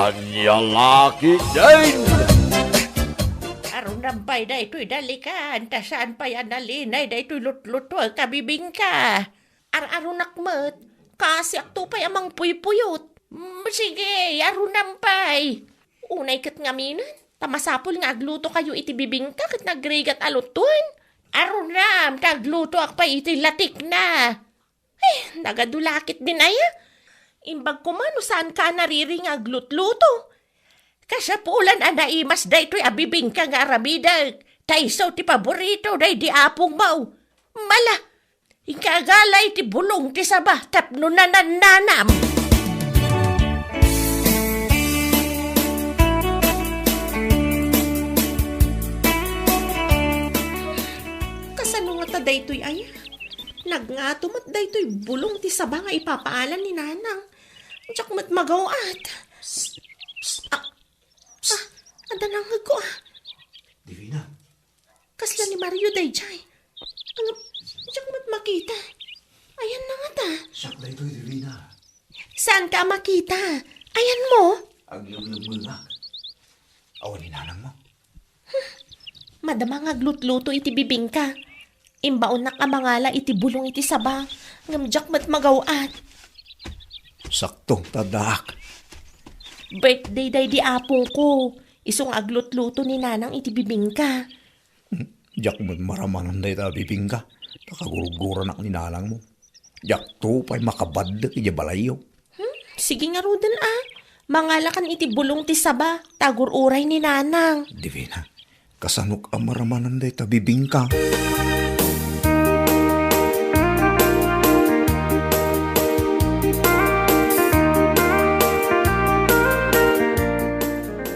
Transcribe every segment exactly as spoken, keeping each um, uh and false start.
Ania la ketdin? Arunam pay daytoy dalikan, ta saan pay a nalinay daytoy lutluto a kabibingka. Ar-arunak met, kaasiakto pay a mangpuypuyot. Mm, sige, arunam pay. Unay ket ngamin, ta masapul nga aglutokayo iti bibingka ket nagrigat a lutoen. Arunam, ta aglutoak pay iti latikna. Eh, nagadu la ketdin aya. Imbag koma no saanka a nariri nga aglutluto. Kasapulan a naimas daytoy a bibingka nga aramidek, ta isu ti paborito daydi apongmo. Mala, inka agala iti bulong ti saba tapno nanannanam. Kasano ngata daytoy aya? Nagngato met daytoy bulong ti saba nga ipapaalan ni Nanang. Diak met magaw-at. Psst, psst, ah, psst. Ah, adda nangngegko, ah. Divina. Kasla ni Mario daydiay. Ngem, diak met makita. Ayanna ngata? Siak daytoy, Divina. Saanka a makita? Ayanmo? Aglemlemmengak. Awan ni Nanangmo? Madama nga aglutluto iti bibingka. Imbaonnak a mangala iti bulong iti saba, ngem diak met magaw-at. Sakto, ta addaak. Birthday daydi apongko. Isu nga aglutluto ni Nanang iti bibingka. Hmm, diak met maramanan dayta a bibingka. Ta kagurguranak ni Nanangmo. Diakto pay makabaddek idiay balayyo. Hmm? Sige ngaruden a. Mangalakan iti bulong ti saba, ta agur-uray ni Nanang. Divina, kasanok a maramanan dayta bibingka?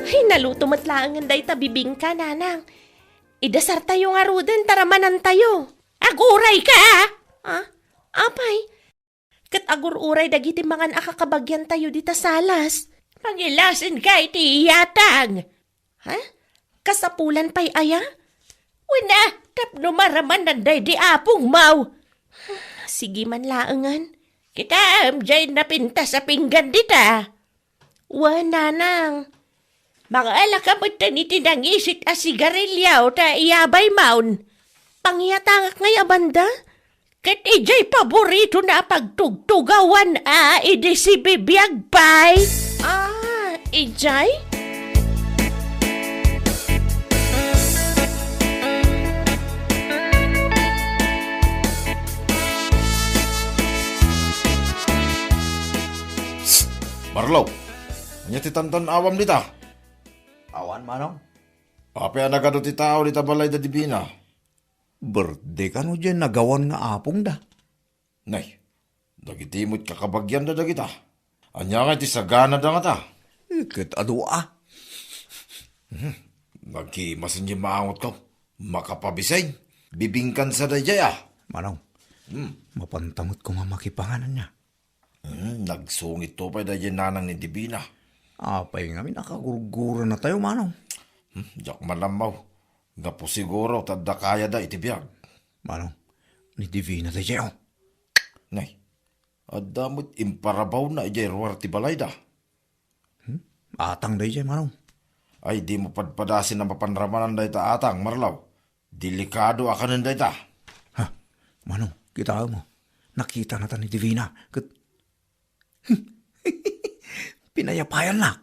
Ay, naluto met laengen dayta bibingka, Nanang. Idasartayo ngaruden ta ramanantayo. Agurayka, a? Ah? Apay, ket agur-uray dagiti mangan a kakabagyantayo dita salas. Pangilasinka iti iyatang. Ha? Kasapulan pay aya? Wen a, tapno maramanan daydi apongmo. Sige man laengen. Kitaem, diay napintas a pinggan dita. Wen, Nanang. Mangalaka metten iti nangisit a sigarilio ta iyabaymon. Pangiyatangak ngay a banda? Ket idiay paboritona a pagtugtugawan a idi sibibiag pay. Ah, idiay? Marlo, ania ti tantan-awam dita? Awan, Manong. Apay a nagadu ti tao dita balay da Divina? Birthday kano diay nagawan nga apongda? Nay, dagiti met kakabagianda dagita. Ania nga iti saganada ngata? Eh, ket adu a. Hmm, nagkimasen diay maangotko. Makapabisay. Bibingkan sa daydiay a. Manong, hmm, mapanta met koma makipangan ania? Hmm, nagsungitto pay daydiay nanang ni Divina. Apay ngamin a kagurgurannatayo, Manong? Hmm, diak man ammo. Gapu siguro ta adda kayada iti biag. Manong, ni Divina daydiay, o. Nay, adda met imparabawna idiay ruar ti balayda. Hmm? Atang daydiay, Manong. Ay, dimo padpadasen a mapan ramanan dayta atang, Marlo. Delikado a kanen dayta. Ha? Manong, kitaem, o. Nakitanata ni Divina, ket pinayapayannak.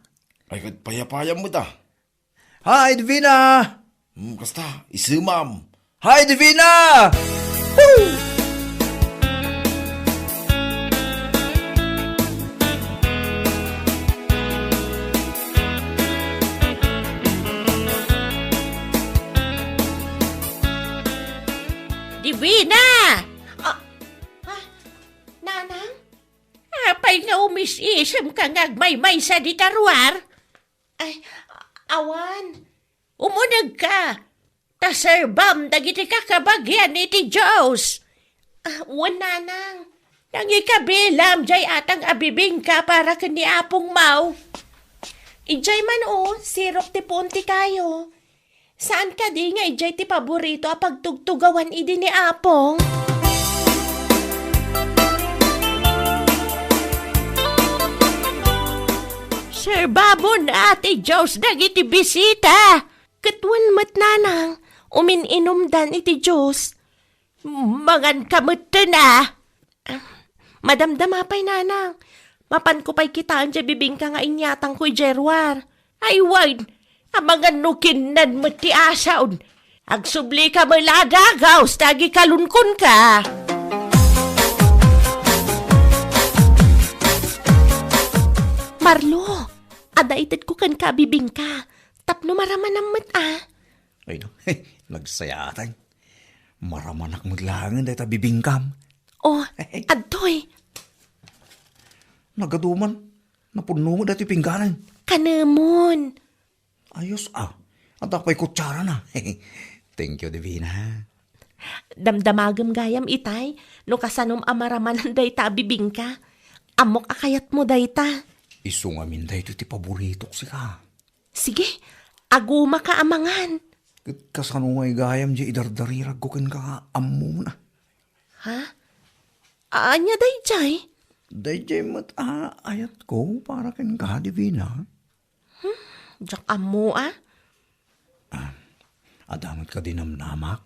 Ay, ket payapayam met a. Hi, Divina! Hmm, kasta, isemam. Hi, Divina! Woo! Divina! Ah, ah, Nanang? Apay nga umis-isemka nga agmaymaysa dita ruar? Ay, awan. Umunegka, ta serbam dagiti kakabagian iti Dios. Ah, wen, Nanang. Nangikabilam diay atang a bibingka para ken ni apongmo. Idiay man, o, sirok ti puon ti kayo. Saan kadi nga idiay ti paborito a pagtugtugawan idi ni Apong? Serbamon a ti juice dagiti bisita. Ket wen met, nanang, umin-inumdan iti juice. Manganka metten a. Madamdama pay, nanang. Mapanko pay kitaen diay bibingka nga inyatangko idiay ruar. Ay wen, amangan no kinnan met ti asaon. Agsublika met la a dagaus ta agikalunkonka. Marlo, adda itedko kenka a bibingka tapno maramanam met a. Ay, no. Nagsayaatay. Maramanak met laengen dayta bibingkam. Oh, adtoy. Nagaduman. Napunno met daytoy pingganan. Kanemon. Ayos a. Adda pay kutsarana. Thank you, Divina. Damdamagem gayam itay no kasanom a maramanan dayta a bibingka. Ammok a kayatmo dayta. Isu ngamin daytoy ti paboritok sika. Sige, agumaka a mangan. Ket kasano ngay gayam diay idardariragko kenka nga ammom a? Ha? Ania daydiay? Daydiay met a ayatko para kenka, Divina. Hmm, diak ammo a. Ah, adda met kadi namnamak?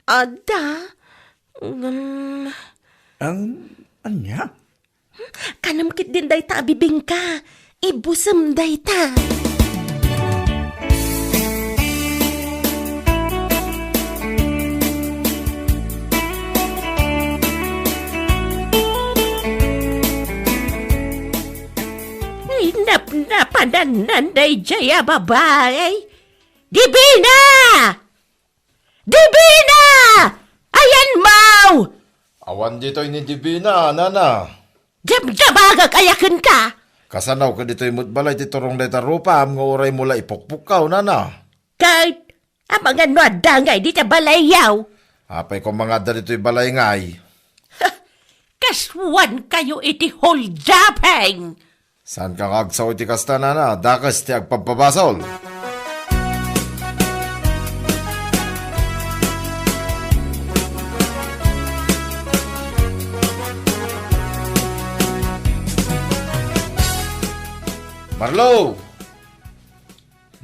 Adda? Ngem Ang ania? Kanem ketdin dayta a bibingka. Ibusem dayta. Ay, napnapanannan daydiay a babai. Divina! Divina! Ayanmo! Awan ditoy ni Divina, nana. Damdamagak aya kenka? Kasano ket ditoy met balay ti turong dayta rupam nga uraymo la ipukpukkaw, nana? Ket, amangan no adda ngay dita balayyo? Apay koma nga adda ditoy balay ngay? Kasuankayo iti holdaping! Saanka nga agsao iti kasta, nana? Dakes ti agpabpabasol. Marlo!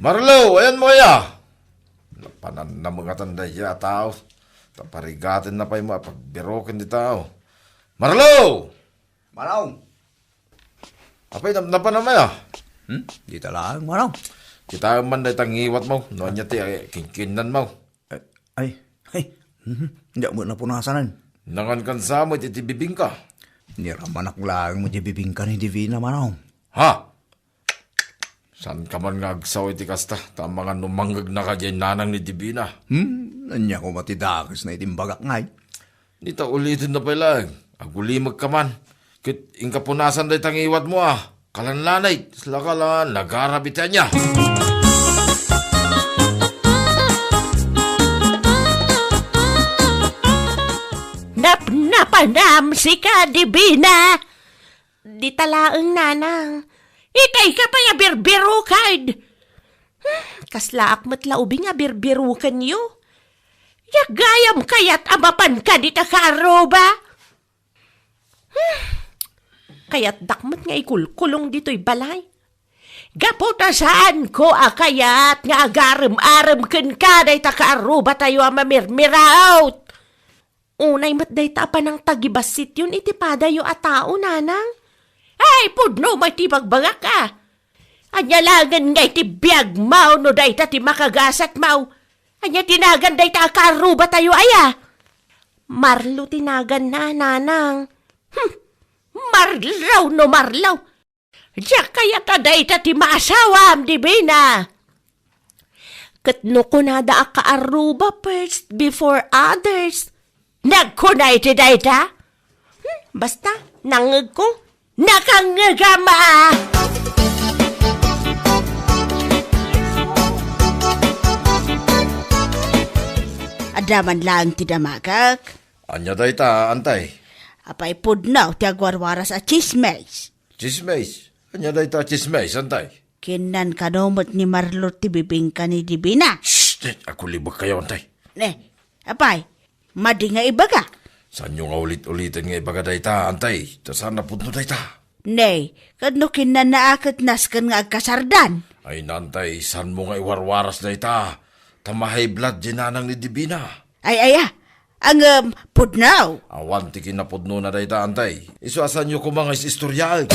Marlo, ayanmo aya? Napanannamengatan daydiay a tao. Ta parigatenna pay met a pagbiroken ti tao. Marlo! Manong! Apay, nap-, napanam aya? Hmm? Dita laeng, Manong. Kitaem man dayta ngiwatmo, no ania ti, eh, kinkinnanmo. Eh, ay, ay, mhm, diak met napunasanen. Nangankan sa met iti bibingka. Niramanak laeng met ti bibingka ni Divina, Manong. Ha? Saanka man nga agsao iti kasta, ta amangan no mangngegnaka diay nanang ni Divina. Hmm, ania koma ti dakesna iti imbagak ngay? Dita ulitenna pay laeng, agulimekka man. Ket inka punasan dayta ngiwatmo a kalanlanay, sla ka la, nagarab iti ania. Napnapanam sika, Divina! Dita laeng, nanang. Itay ka pay a birbiruken. Hmm, kaslaak met la ubing a birbirukenyo. Diak gayam kayat a mapanka dita kaarruba. Hmm, kayatdak met nga ikulkulong ditoy balay. Gapu ta saanko a kayat nga agarem-arem kenka dayta kaarrubatayo a mamirmiraut. Unay met dayta a panangtagibassityon iti padayo a tao, nanang. Ay, pudno met ti ibagbagak a. Ania laengen ngay ti biagmo no dayta ti makagasatmo? Ania ti nagan dayta a kaarrubatayo aya? Marlo ti naganna, nanang. Hmm, Marlo no Marlo. Diak kayat a dayta ti maasawam, Divina. Ket no kunada a kaarruba first before others, nagkuna iti dayta? Hmm, basta, nangngegko, nakangngegam a. Adda man laeng ti damagek. Ania dayta, antay? Apay pudno ti agwarwaras a tsismis. Tsismis? Ania dayta a tsismis, antay? Kinnan kano met ni Marlo ti bibingka ni Divina. Shh! Agkulibekkayo, antay. Ne, apay, madi nga ibaga? Saanyo nga ulit-uliten nga ibaga dayta, antay? Ta saan a pudno dayta. Ne, ket no kinnanna a ket nasken nga agkasardan. Ay, Nantay, saanmo nga iwarwaras dayta? Ta ma-high blood diay nanang ni Divina. Ay, aya, ngem, pudno. Awan ti kinapudnona dayta, Antay. Isu a saanyo koma nga is-istoryaen.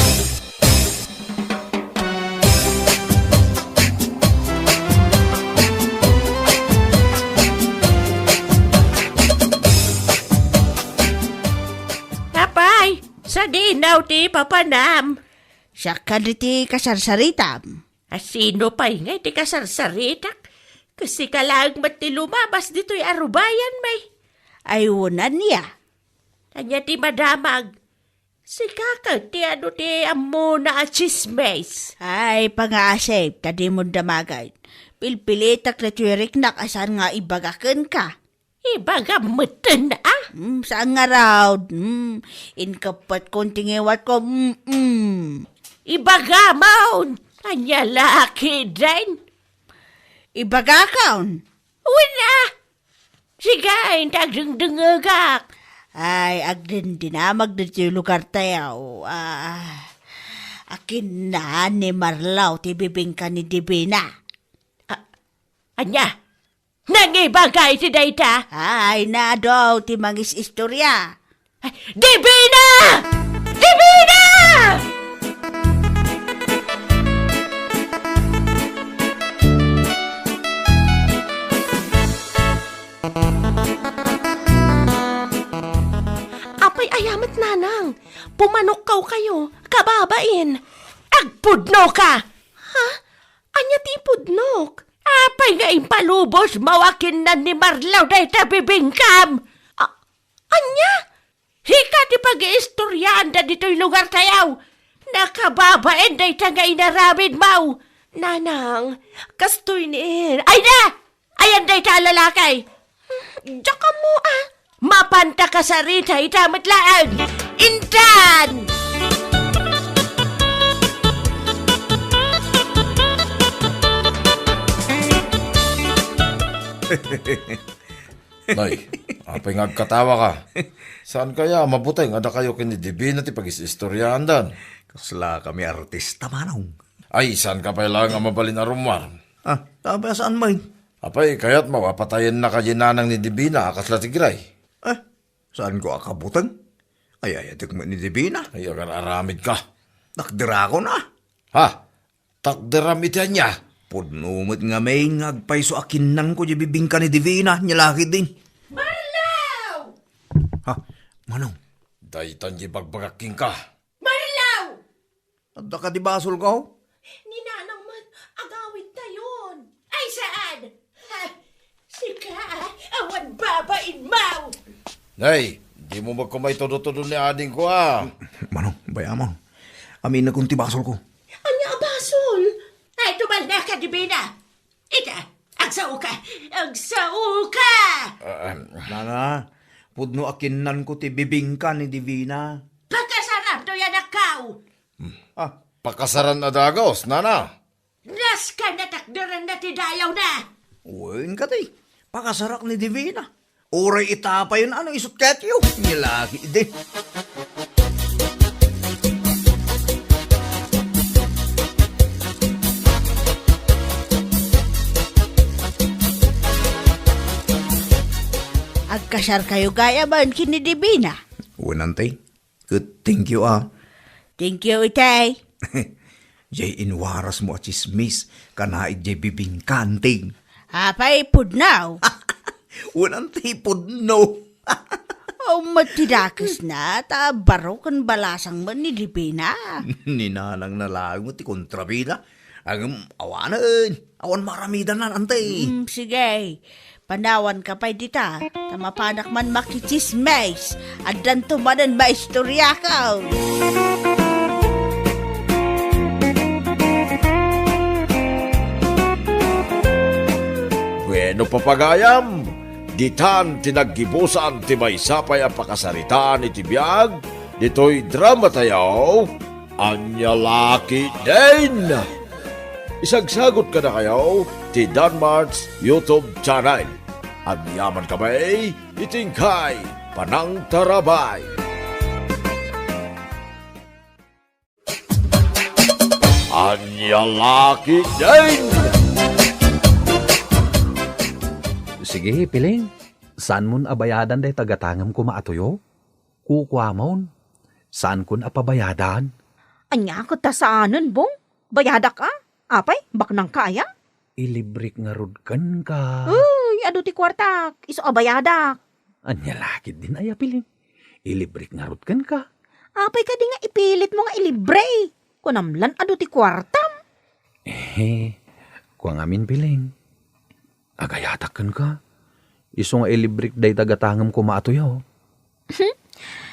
Apay, sadino ti papanam? Siak kadi ti kasarsaritam. A, sino pay ngay ti kasarsaritak? Ket sika laeng met ti lumabas ditoy a rubayan, may. Ay, wen, ania? Ania ti madamag? Sika ket ti adu ti ammona a tsismis? Ay, pangaasip, ta dimon damagen. Pilpilitek daytoy riknak a saan nga ibaga kenka. Ibagam metten, a? Mm, saan ngarud? Mm, inkeppetko ti ngiwatko. Mm-mm. Ibagam, ania la ketdin? Ibagakon. Wen, a. Sige, inta agdengdengngegak. Ay, agdindinamag ditoy lugartayo. Ah, akinna ni Marlaw ti bibingka ni Divina. A-, ania? Nangibaga iti dayta? Ay, nado ti mangis-istorya. Divina! Divina! Apay, aya met, nanang? Pumanokkaw kayo, kababain. Agpudno ka! Ha? Ania ti ipudnok? Apay nga impalubos mo a kinnan ni Marlaw dayta bibingkam? A-, ania? Hika ti pagiistoryaanda ditoy lugartayo. Nakababain dayta nga inaramidmo. Nanang, kastoy ni, ay na! Ayan dayta a lalaki. Diak ammo, a. Mapanta kasarita ita met laeng. Intan! Nay, apay nga agkatawa ka? Saan kaya a mabuteng a dakayo ken ni Divina ti pagis-istoryaandan? Kasla kami artista, manong. Ay, saan ka pay laeng a mabalin a rummuar? A, apay a saan met? Apay, kayatmo a patayenna kadi nanang ni Divina a kasla ti gray? A, saanko a kabuteng? Ay, ayatek met ni Divina. Ay, agar-aramid ka. Takderakon, a. Ha? Takderam iti ania? Pudno met ngamin nga agpayso a kinnanko diay bibingka ni Divina, nia la ketdin. Marlaw! Ha? Manong? Daytan diay ibagbagak kenka. Marlaw! Adda kadi basolko? Ni nanang met, agawidtayon. Ay, saan? Ha? Sika, awan babainmo! Nay, dimo met koma itudo-tudo ni adingko, a. Manong, bay-amon. Aminekon ti basolko. Ania a basol? Ay, tumalna ka, Divina. Ita, agsao ka! Agsao ka! Ah, ah. Nana, pudno a kinnanko ti bibingka ni Divina. Pakasaram toy anakkaw! Hmm. A. Pakasaran a dagus, nana. Nasken a takderanna ti dayawna. Wen kadi, pakasarak ni Divina. Uray ita payen a no isut ketyo. Nia la ketdin. Agkasarkayo gayam ken ni Divina? Wen, Antay. Ket thank you, a. Thank you, itay. Diay inwarasmo a tsismis, kanayon diay bibingka, Antay. Apay, pudno? Wen, Antay, pudno. Awan met ti dakesna, ta baro ken balasang met ni Divina. Ni nanangna laeng met ti kontrabida. Ngem awanen, awan maaramidanna, Antay. Mm, sige. Panawanka pay dita, ta mapanak man makitsismis. Addanto manen maistoriakon. Bueno, papagayam, ditan ti naggibusan ti maysa pay a pakasaritaan iti biag ditoy dramatayo, Ania la ketdin. Isagsagut kadakayo ti Danmart's YouTube channel. Agyaman kami iti inkay panangtarabay. Ania la ketdin? Sige, Piling. Saanmon a bayadan dayta gatangem koma a tuyo? Kukuamon. Saankon a pabayadan. Ania ket ta saanen, Bong? Bayadak a? Apay, baknangka aya? Ilibrek ngarud kenka. Uy, adu ti kuartak, isu a bayadak. Ania la ketdin aya, Piling? Ilibrek ngarud kenka. Apay kadi nga ipilitmo nga ilibre? Kunam lan adu ti kuartam. Eh, kua ngamin, Piling. Agayatak kenka. Isu nga ilibrek dayta gatangem koma a tuyo.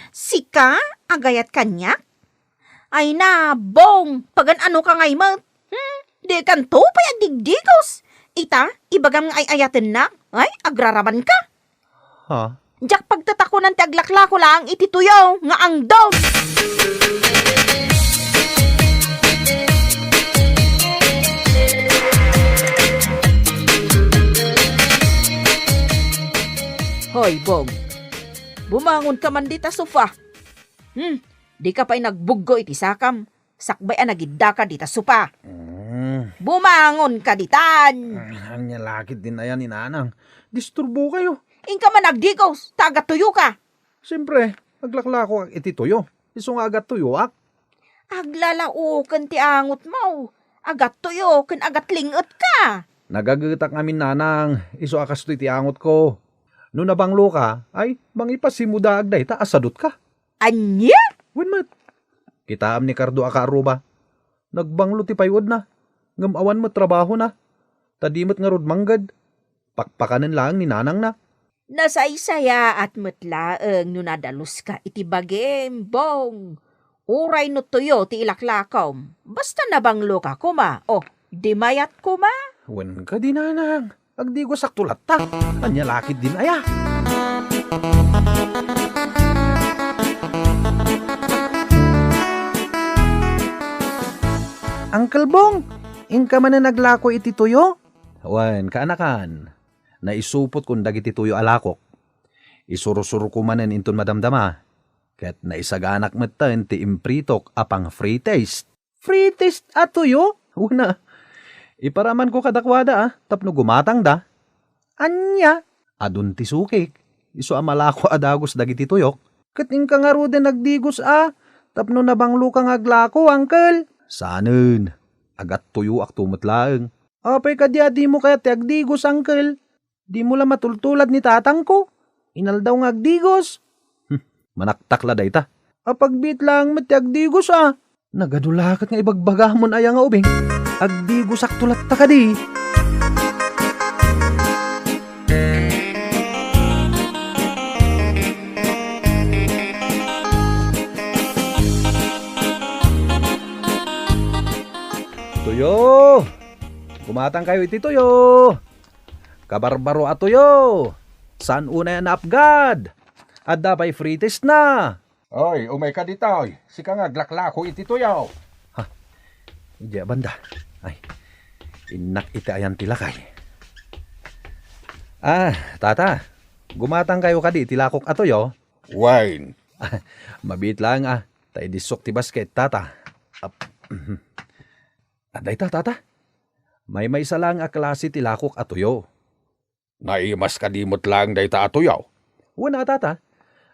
Sika, agayat kaniak? Ay na, Bong, pagan-anoka ngay met? Hmm, dikanto pay agdigdigos. Ita, ibagam nga ay-ayatennak. Ay, agraramanka. Ha? Diak pagtatakonan ti aglaklako laeng iti tuyo nga angdon. Hoy, Bong. Bumangonka man dita sofa. Hmm, dika pay nagbuggo iti sakam. Sakbay a nagiddaka dita sofa. Mm. Bumangonka ditan! Mm, ania la ketdin aya ni Nanang. Disturbokayo. Inka man agdigos, ta agatuyoka. Siyempre, aglaklako iti tuyo. Isu nga agatuyoak. Aglalaoken ti angotmo. Agatuyo ken agatling-etka. Nagagetak ngamin, Nanang. Isu a kastoy ti angotko. No nabangloka, ay, mangipasimudaag dayta a sadutka. Ania? Wen met. Kitaem ni Cardo a kaaruba. Nagbanglo ti payuedna, ngem awan met trabahona. Ta di met ngarud mangged. Pakpakanen laeng ni nanangna. Nasaysayaat met laeng no nadaluska iti bagim, Bong. Uray no tuyo ti ilaklakom, basta nabangloka koma, o, di mayat koma. Wen kadi, Nanang. Agdigosakto latta. Ania la ketdin aya? Uncle Bong, inka manen aglako iti tuyo? Wen, kaanakan. Naisupotkon dagiti tuyo a lakok. Isursurko manen inton madamdama. Ket naisaganak metten ti impritok a pang-free taste. Free taste a tuyo? Una, iparamanko kadakuada, a, tapno gumatangda. Ania? Adun ti sukik. Isu a malako a dagus dagiti tuyok. Ket inka ngaruden agdigos a, tapno nabangloka nga aglako, uncle. Sanen, agattuyoakto met laeng. Apay kadi a dimo kayat ti agdigos, uncle? Dimo la matultulad ni tatangko. Inaldaw nga agdigos. Hmm, manaktak la dayta. Apagbiit laeng met ti agdigos, a. Nagadu la ket nga ibagbagamon aya nga ubing. Agdigosakto latta kadi. Tuyo! Gumatangkayo iti tuyo! Kabarbaro a tuyo! Saan unay a naapgad? Adda pay free taste na! Oy, umayka ditoy. Sika nga aglaklako iti tuyo. Ha? Idiay a banda. Ay, innak iti ayan ti lakay. Ah, tata, gumatangkayo kadi iti lakok a tuyo? Wine. Mabiit laeng, a, ta idissok ti basket, tata. Ap-, mhm. Adda ita, tata. Maymaysa laeng a klase ti lakok a tuyo. Naimas kadi met laeng dayta a tuyo? Wen a, tata.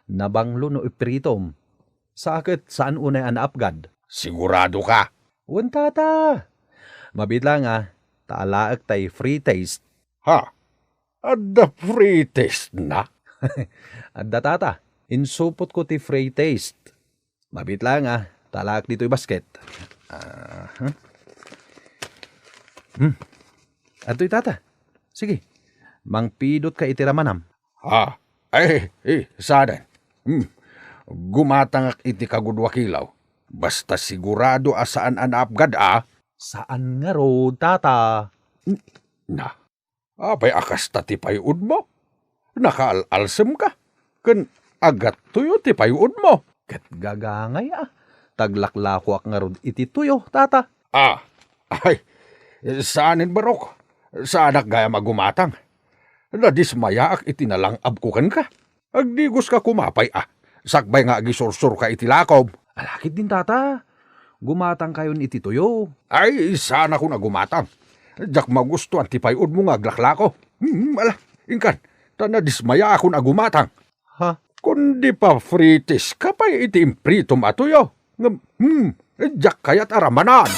Nabanglo no ipritom. Sa ket saan unay a naapgad. Sigurado ka? Wen, tata. Mabiit laeng, a, ta alaek tay free taste. Ha? Adda free taste na? Adda, tata. Insupotko ti free taste. Mabiit laeng, a, ta alaek ditoy basket. Aha. Hmm. Adtoy, tata. Sige. Mangpidotka iti ramanam. Ha? Ay, eh, saanen. Hmm. Gumatangak iti kagudua kilaw. Basta sigurado a saan a naapgad, a. Saan ngarud, tata? N-, na. Apay a kasta ti payuodmo? Nakaal-alsemka, ken agattuyo ti payuodmo. Ket gagangay, a, ta aglaklakoak ngarud iti tuyo, tata. Ah, ay, saanen, barok. Saanak gayam a gumatang. Nadismayaak iti nalang-abko kenka. Agdigoska koma pay, a, sakbay nga agisursurka iti lakom. Ala ketdin, tata. Gumatangkayon iti tuyo. Ay, saanakon a gumatang. Diak magustuan ti pay-odmo nga aglaklako. Hmm, ala, inkan, ta nadismayaakon a gumatang. Ha? Kundi pafritis ka pay iti impritom a tuyo. Ngem, hmm, diak kayat a ramanan.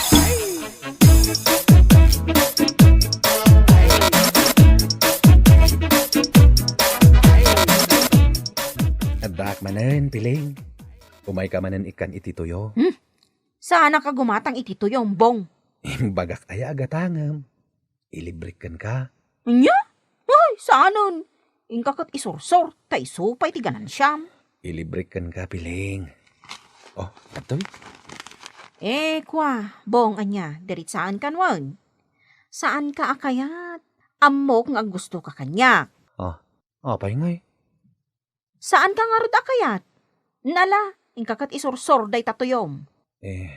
Addaak manen, Piling. Umayka manen ikkan iti tuyo. Hmm? Saanak a gumatang iti tuyo, Bong. Imbagak aya a gatangem. Ilibrek kenka. Ania? Ay, saanen. Inka ket isursor, ta isu pay ti ganansiam. Ilibrek kenka, Piling. Oh, adtoy. Eh, kua, Bong, ania, diritsaankan wen. Saanka a kayat. Ammok nga aggustoka kaniak. Ah, apay ngay? Saanka ngarud a kayat? Nala, inka ket isursor dayta tuyom. Eh,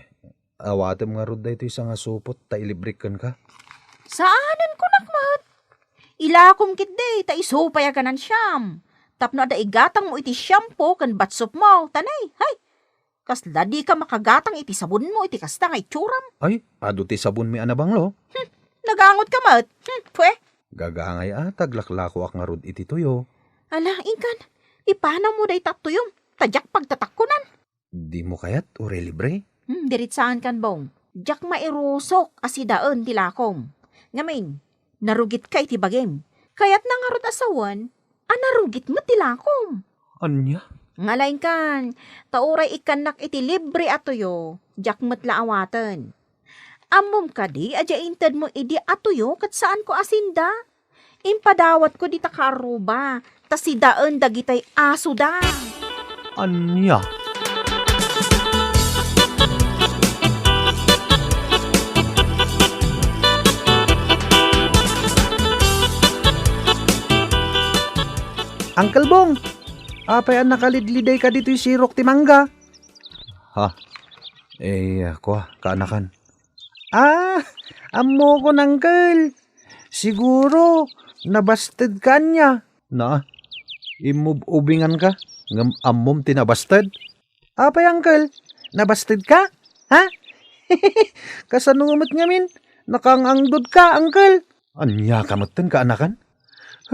awatem ngarud daytoy sangasupot ta ilibrek kenka? Saanen, kunak met. Ilakom ketdi ta isu pay a ganansiam. Tapno adda igatangmo iti shampoo ken batsupmo, ta nay, hay, kasla dika makagatang iti sabonmo iti kasta nga itsuram. Ay, adu ti sabonmi a nabanglo. Hmm, nagangotka met. Hmm, pwe. Gagangay a ta aglaklakoak ngarud iti tuyo. Ala, inkan, ipanawmo dayta tuyom, ta diak pagtatakkonan. Dimo kayat uray libre? Hmm, diritsaankan, Bong. Diak mairusok a sidaen ti lakom. Ngamin, narugitka iti bagim. Kayatna ngarud a sawen a narugit met ti lakom. Ania? Ngala inkan, ta uray ikkannak iti libre a tuyo, diak met la awaten. Ammom kadi a diay intedmo idi a tuyo ket saanko a sinda? Impadawatko dita kaarruba, ta sidaen dagitay asoda. Ania? Uncle Bong, apay a nakalidlidayka ditoy sirok ti mangga? Ha? Eh, kua, kaanakan. Ah, ammokon, Uncle. Siguro, nabastedka ania? Na, imub-ubinganka, ngem ammom ti nabasted? Apay, Uncle? Nabastedka? Ha? Kasano met ngamin? Nakaang-angdodka, Uncle? Ania ka metten, kaanakan?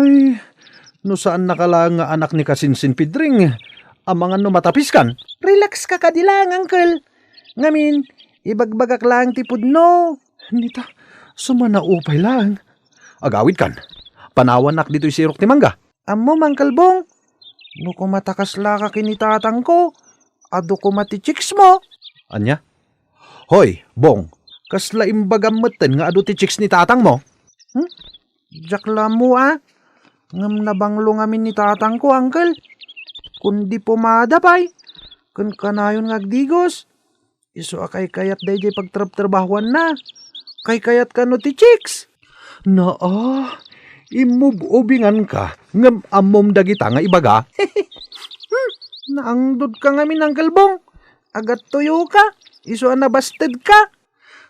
Ay, no saannaka laeng nga anak ni Kasinsin Pidring, amangan no matapiskan? Relax ka kadi laeng, Uncle. Ngamin, ibagbagak laeng ti pudno. Nita, sumanaupay laeng. Agawidkan. Panawannak ditoy sirok ti mangga. Ammom, Uncle Bong, no kumatakas laka ken ni tatangko, adu koma ti chicks mo. Ania? Hoy, Bong, kasla imbagam metten nga adu ti chicks ni tatangmo? Hmm? Diak la ammo a. Ngem nabanglo ngamin ni tatangko, Uncle. Kundi pomada pay. Ken kanayon nga agdigos. Isu a kaykayat daydiay pagtrabtrabahuanna. Kaykayat kano ti chicks? Naa, immub-ubinganka, ngem ammom dagita nga ibaga? Hmm, naangdodka ngamin, Uncle Bong. Agattuyoka, isu a nabastedka.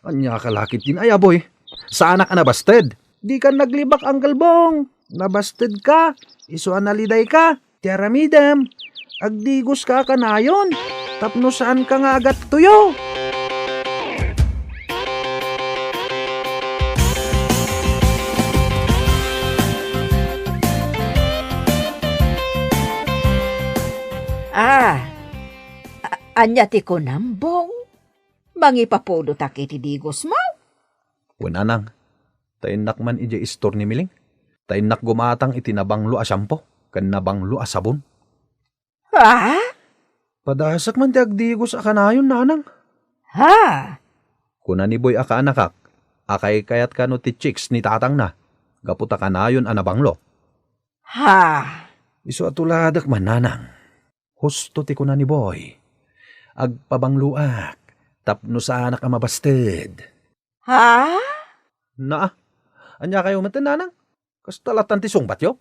Ania ka la ketdin ay, aboy? Saanak a nabasted. Dika naglibak, Uncle Bong. Nabastedka, isu a nalidayka. Ti aramidem, agdigoska a kanayon, tapno saanka nga agattuyo. Ah, a-, ania ti kunam, Bong? Mangipapudotak iti digosmo? Wen, Nanang, ta innak man idiay istor ni Miling. Ta innak gumatang iti nabanglo a shampoo ken nabanglo a sabon. Ha? Padasek man ti agdigos a kanayon, Nanang. Ha? Kuna ni Boy a kaanakak, a kaykayat kano ti chicks ni tatangna, gapu ta kanayon a nabanglo. Ha? Isu a tuladek man, Nanang. Husto ti kuna ni Boy. Agpabangloak, tapno saanak a mabasted. Ha? Naa, ania kayo met, Nanang? Kasta latan ti sungbatyo?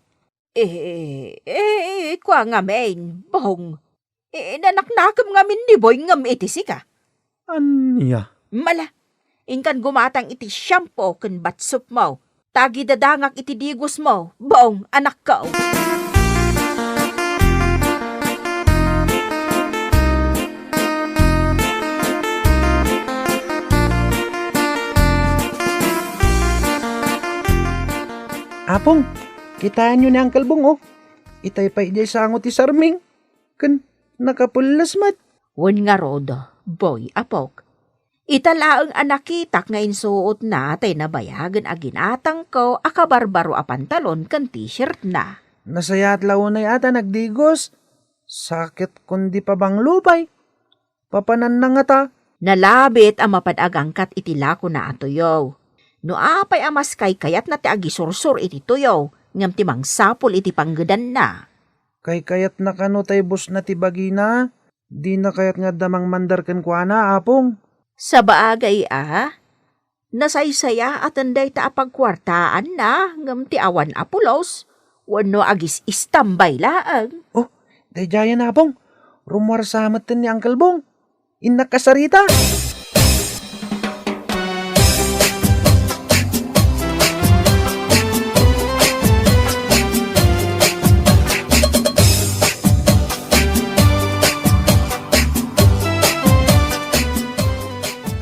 Eh, eh, eh, kua ngamin, Bong. Eh, nanaknakem ngamin ni Boy ngem iti sika. Ania? Mala, inkan gumatang iti shampoo ken batsupmo. Tagidadangak iti digosmo, Bong, anakko. Apong, kitaenyo ni Uncle Bong, oh. Itay pay idiay sango ti sarming. Ken nakapelles met. Wen ngarud, Boy, apok. Ita laeng a nakitak nga insuotna tay nabayagen a ginatangko a kabarbaro a pantalon ken t-shirtna. Nasayaat la unay a ta nagdigos. Sakit kundi pabanglo pay. Papananna ngata. Nalabit a mapan agangkat iti lakona a tuyo. No apay a mas kaykayatna ti agisursor iti tuyo, ngem ti mangsapul iti panggedanna. Kaykayatna kano tay busna ti bagina? Dina kayat nga adda mangmandar kenkuana, Apong? Sabagay a, nasaysayaaten dayta a pagkuartaanna ngem ti awan a pulos wenno agis-istambay laeng. Oh, daydiayen, Apong. Rummuarsa metten ni Uncle Bong. Innak kasarita.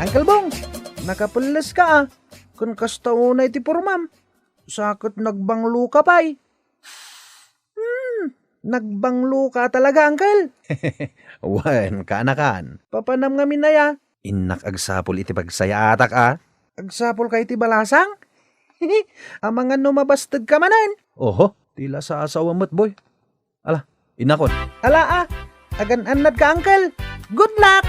Uncle Bong, nakapelles ka, ah. Kun kasta unay ti pormam, sakit nagbanglo ka pay. Hmm, nagbanglo ka talaga, Uncle. Wen, kaanakan. Papanam ngamin aya? Innak agsapul iti pagsayaatak, a. Agsapul ka iti balasang? Amangan no mabasteg ka manen. Oho, ti la sasawa met, Boy. Ala, innakon. Ala, a. Agan-annad ka, Uncle. Good luck!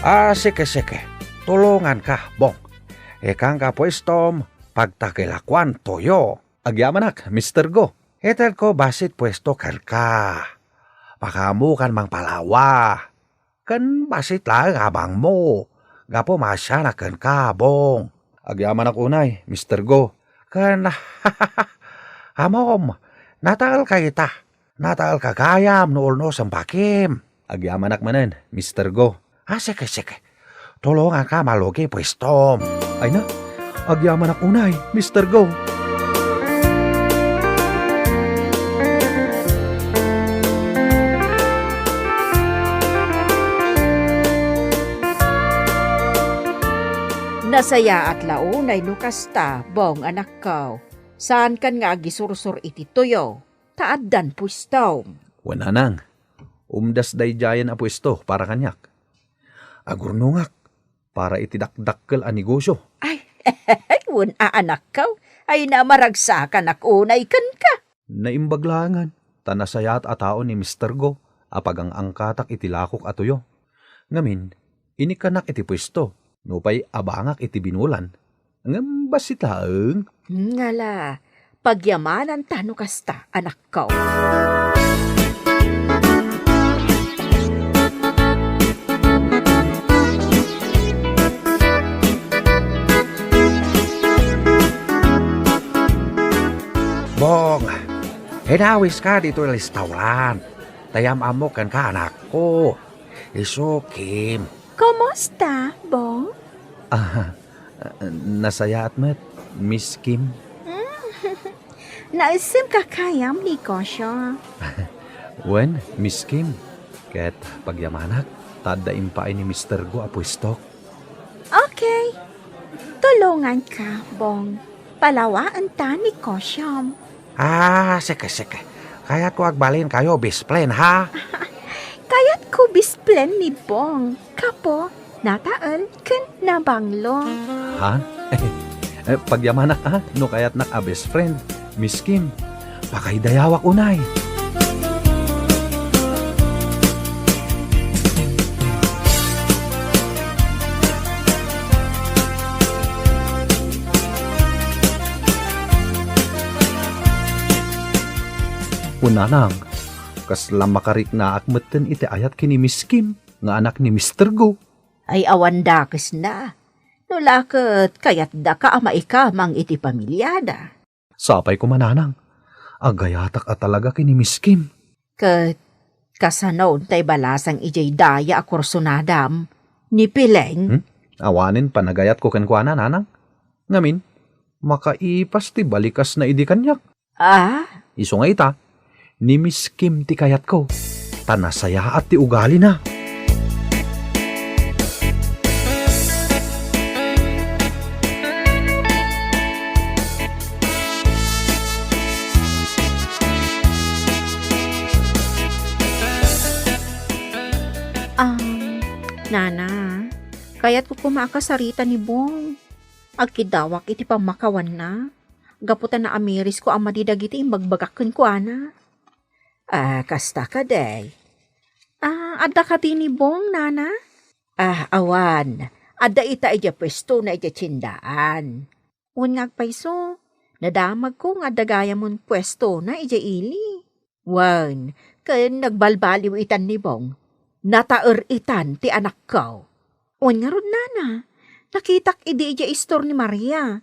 Ah, sige, sige. Tulonganka, Bong. Ikanka puestom, pagtakilakuan toyo. Agyamanak, Mister Go. Itedko bassit puesto kenka. Pakaamokan mangpalawa. Ken bassit laeng abangmo. Gapu maasianak kenka, Bong. Agyamanak unay, Mister Go. Ken, amom, nataelka ita. Nataelka gayam no ulnos a bakim. Agyamanak manen, Mister Go. Ah, sige, sige. Tulonganka malugi puestom. Ay na, agyamanak unay, Mister Go. Nasayaat la unay no kasta, Bong, anakko. Saankan nga agisursor iti tuyo, ta addan puestom. Wen, nanang, umdas daydiayen a puesto para kaniak. Agurnongak para iti dakdakkel a negosyo. Ay, wen a, anakko, ay na maragsakanak unay kenka. Naimbag laengen, ta nasayaat a tao ni Mister Go a pagang-angkatak iti lakok a tuyo. Ngamin, inikkanak iti puesto, nupay abangak iti binulan. Ngem bassit laeng. Ngala, pagyamananta no kasta, anakko. Bong, inawiska ditoy restaurant. Ta yam-ammok kenka, anakko. Isu, Kim. Kumusta, Bong? Ah, nasayaat met, Miss Kim. Naisem ka kayam negosyo. Wen, Miss Kim. Ket pagyamanak, ta adda impaay ni Mister Go a puestok. Okay. Tulonganka, Bong. Palawaenta negosyom. Ah, sige, sige. Kayatko agbalinkayo best friend, ha? Kayatko best friend ni Bong. Kapo, natael, ken nabanglo. Ha? Eh, pagyamanak, ha? No kayatnak a best friend, Miss Kim, pakaidayawak unay. Kunanang, kasla makariknaak metten iti ayat ken ni Miss Kim nga anak ni Mister Go. Ay, awan dakesna. No la ket kayatdaka a maikamang iti pamiliada. Sapay koma, nanang. Agayatak a talaga ken ni Miss Kim. Ket kasano tay balasang idiay daya a kursunadam ni Pileng? Hmm? Awanen panagayatko kenkuana, nanang. Ngamin, makaipas ti balikasna idi kaniak. Ah? Isu nga ita, ni Miss Kim ti kayatko, ta nasayaat ti ugalina. Um, Nana, kayatko koma a kasarita ni Bong. Agkidawak iti pammakawanna, gapu ta naamirisko a madi dagiti imbagbagak kenkuana. Ah, kasta kadi. Ah, adda kadi ni Bong, Nana? Ah, awan. Adda ita idiay puestona idiay tiendaan. Wen nga agpayso, nadamagko nga adda gayamon puestona idiay ili. Wen, ken nagbalbaliw itan ni Bong. Nataer itan ti anakko. Wen ngarud, Nana, nakitak idi idiay istor ni Maria.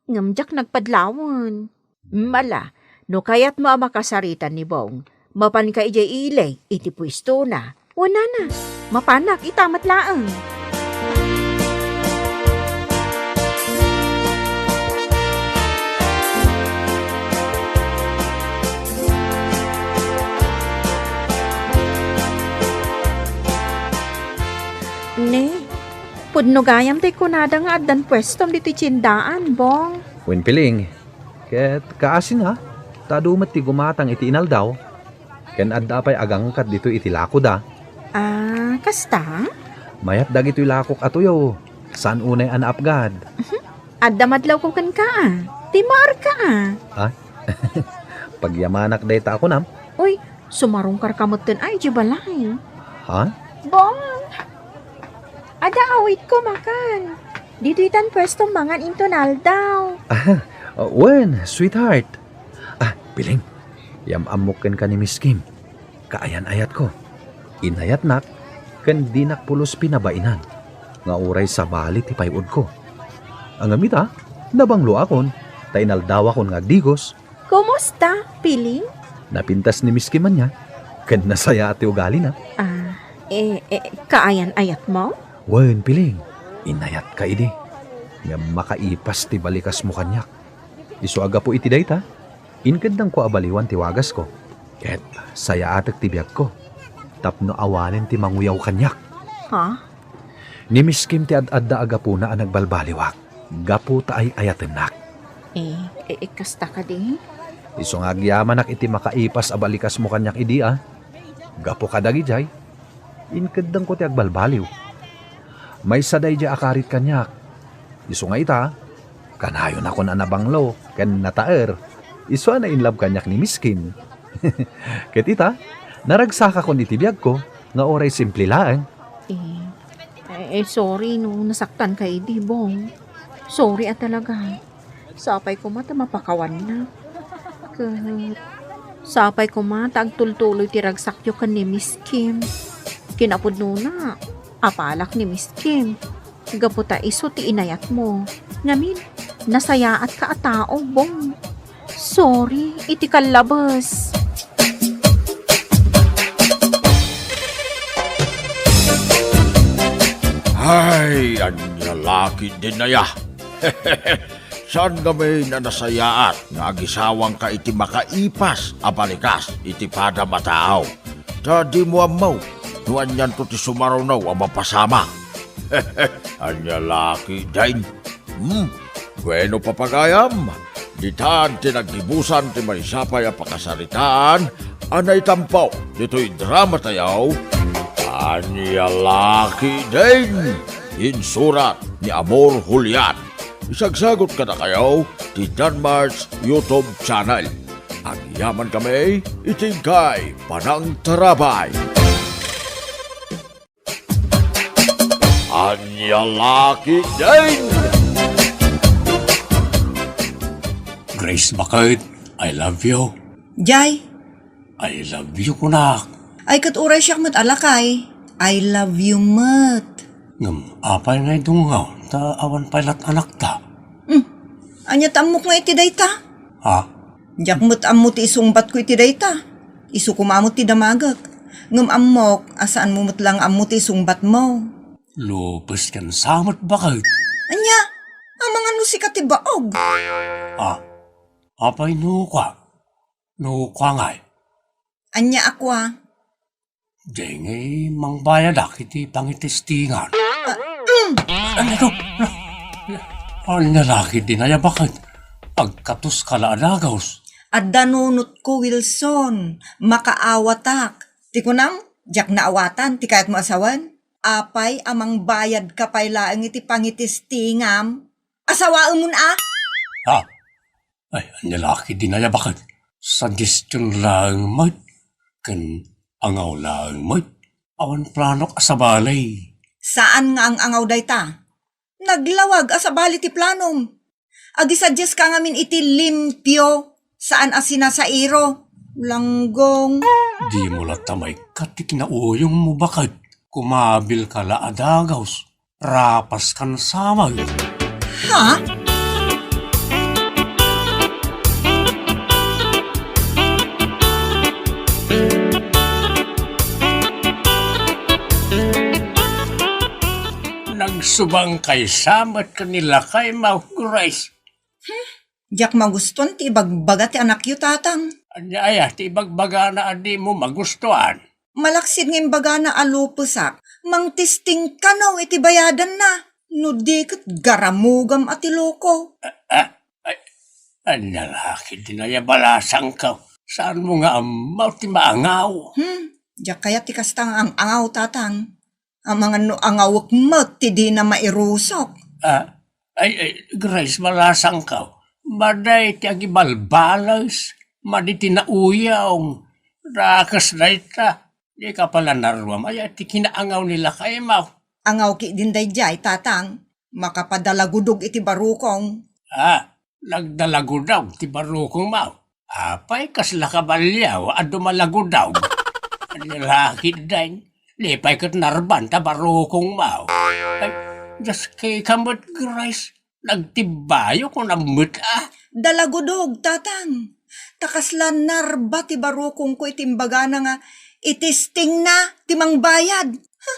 Ngem diak nagpadlawen. Mala, no kayatmo a makasarita ni Bong, mapanka idiay ili iti puestona. O, Nana, mapanak ita met laeng. Ne, pudno gayam ti kunada nga addan puestom ditoy tiendaan, Bong. Wen, Piling, ket kaasina, ta adu met ti gumatang iti inaldaw, ken adda pay agangkat ditoy iti lakoda. Ah, kasta? Mayat dagitoy lakok a tuyo, saan unay a naapgad. Mhm. Adda madlawko kenka, a. Ti maarka, a. Ah? Pagyamanak dayta a kunam. Uy, sumarungkarka metten a idiay balay. Ha? Bong! Adda awitko makan. Ditoy tan puesto mangan inton aldaw. Ah, wen, sweetheart. Ah, Piling, yam-ammok kenka ni Miss Kim. Kaayan-ayatko. Inayatnak, ken dinak pulos pinabainan, nga uray sabali ti pay-odko. Ngem ita, nabangloakon, ta inaldawakon nga agdigos. Kumusta, Piling? Napintas ni Miss Kim ania, ken nasayaat ti ugalina. Ah, eh, eh, kaayan-ayatmo? Wen, Piling, inayatka idi. Ngem makaipas ti balikasmo kaniak. Isu a gapu iti dayta, inkeddangko a baliwan ti wagasko, ket sayaatek ti biagko tapno awanen ti manguyaw kaniak. Ha? Ni Miss Kim ti ad-adda a gapuna a nagbalbaliwak, gapu ta ay-ayatennak. Eh, eh, eh, kasta kadi? Isu nga agyamanak iti makaipas a balikasmo kaniak idi, a. Gapu kadagidiay, inkeddangko ti agbalbaliw. Maysa daydiay a karit kaniak. Isu nga ita, kanayonakon a nabanglo ken nataer. Isu a na-inlove kaniak ni Miss Kim. Ket ita, naragsakakon iti biagko nga uray simple laeng. Eh, eh, eh, sorry no nasaktanka idi, Bong. Sorry a talaga. Sapay koma ta mapakawannak. Ket sapay koma ta agtultuloy ti ragsakyo ken ni Miss Kim. Kinapudnona, apalak ni Miss Kim. Gapu ta isu ti inayatmo. Ngamin, nasayaatka a tao, Bong. Sorry iti kallabes. Ay, ania la ketdin aya. Saan ngamin a nasayaat nga agisawangka iti makaipas a balikas iti padam a tao? Ta dimo ammo no anianto ti sumaruno a mapasamak. Ania la ketdin? Hmm? Bueno, papagayam, ditan ti naggibusan ti maysa pay a pakasaritaan a naitampo ditoy dramatayo, Ania la ketdin? Insurat ni Amor Julian. Isagsagut kadakayo ti Danmart's YouTube channel. Agyamankami iti inkay panangtarabay. Ania la ketdin? Grace, baket, I love you. Jay. I love you, kunak. Ay, ket uray siak met a lakay. I love you met. Ngem apay nga idungngaw ta awan pay lat anakta? Hmm. Ania ta ammok nga iti dayta? Ha? Diak met ammo ti isungbatko iti dayta. Isu koma met ti damagek. Ngem ammok a saanmo met la nga ammo ti isungbatmo. Lupes ken sa met, baket. Ania? Amangan no sika ti baog. Ah, apay no kua? No kua ngay? Ania a kua? Dengay mangbayadak iti pangitestingan. Ania to? Ania la ketdin aya baket? Agkatoska la a dagus. Adda nunotko, Wilson. Makaawatak. Ti kunam, diak naawatan ti kayatmo a sawen. Apay a mangbayadka pay laeng iti pangitestingam? Asawaemon a? Ha? Ay, ania la ketdin aya baket? Suggestion laeng met, ken angaw laeng met. Awan planok a sabali. Saan nga ang-angaw dayta? Naglawag a sabali ti planom. Agisuggestka ngamin iti limpio, saan a sinasairo. Langgong. Dimo latta maikkat ti kinauyongmo baket. Kumabilka la a dagus. Rapaskan samak. Ha? Nagsubangkay sa met ken ni lakaymo, Grace. Diak magustuan ti ibagbaga ti anakyo, Tatang. Ania aya ti ibagbagana a dimo magustuan? Malaksid nga imbagana a lupesak, mangtesting kano iti bayadanna. No di ket garamugam a ti loko. Ah, ah, ay, ania la ketdin aya balasangko? Saanmo nga ammo ti maangaw? Hmm, diak kayat ti kasta nga ang-angaw, Tatang. Amangan no angawek met ti dina mairusok. Ah, ay, ay, Grace, balasangko. Madi ti agibalbales, madi ti nauyong. Dakes dayta. Dika pay la naruam aya ti kinaangaw ni lakaymo. Angaw ketdin daydiay, Tatang. Makapadalagudog iti barukong. Ah, nagdalagudog ti barukongmo. Apay, kasla kabaliaw a dumalagudog. Ania la ketdin, di pay ket narban ta barukongmo. Ay, just kay ka met, Grace, nagtibbayo kunam met a. Dalagudog, Tatang. Ta kasla narba ti barukongko iti imbagana nga itestingna ti mangbayad. Ha,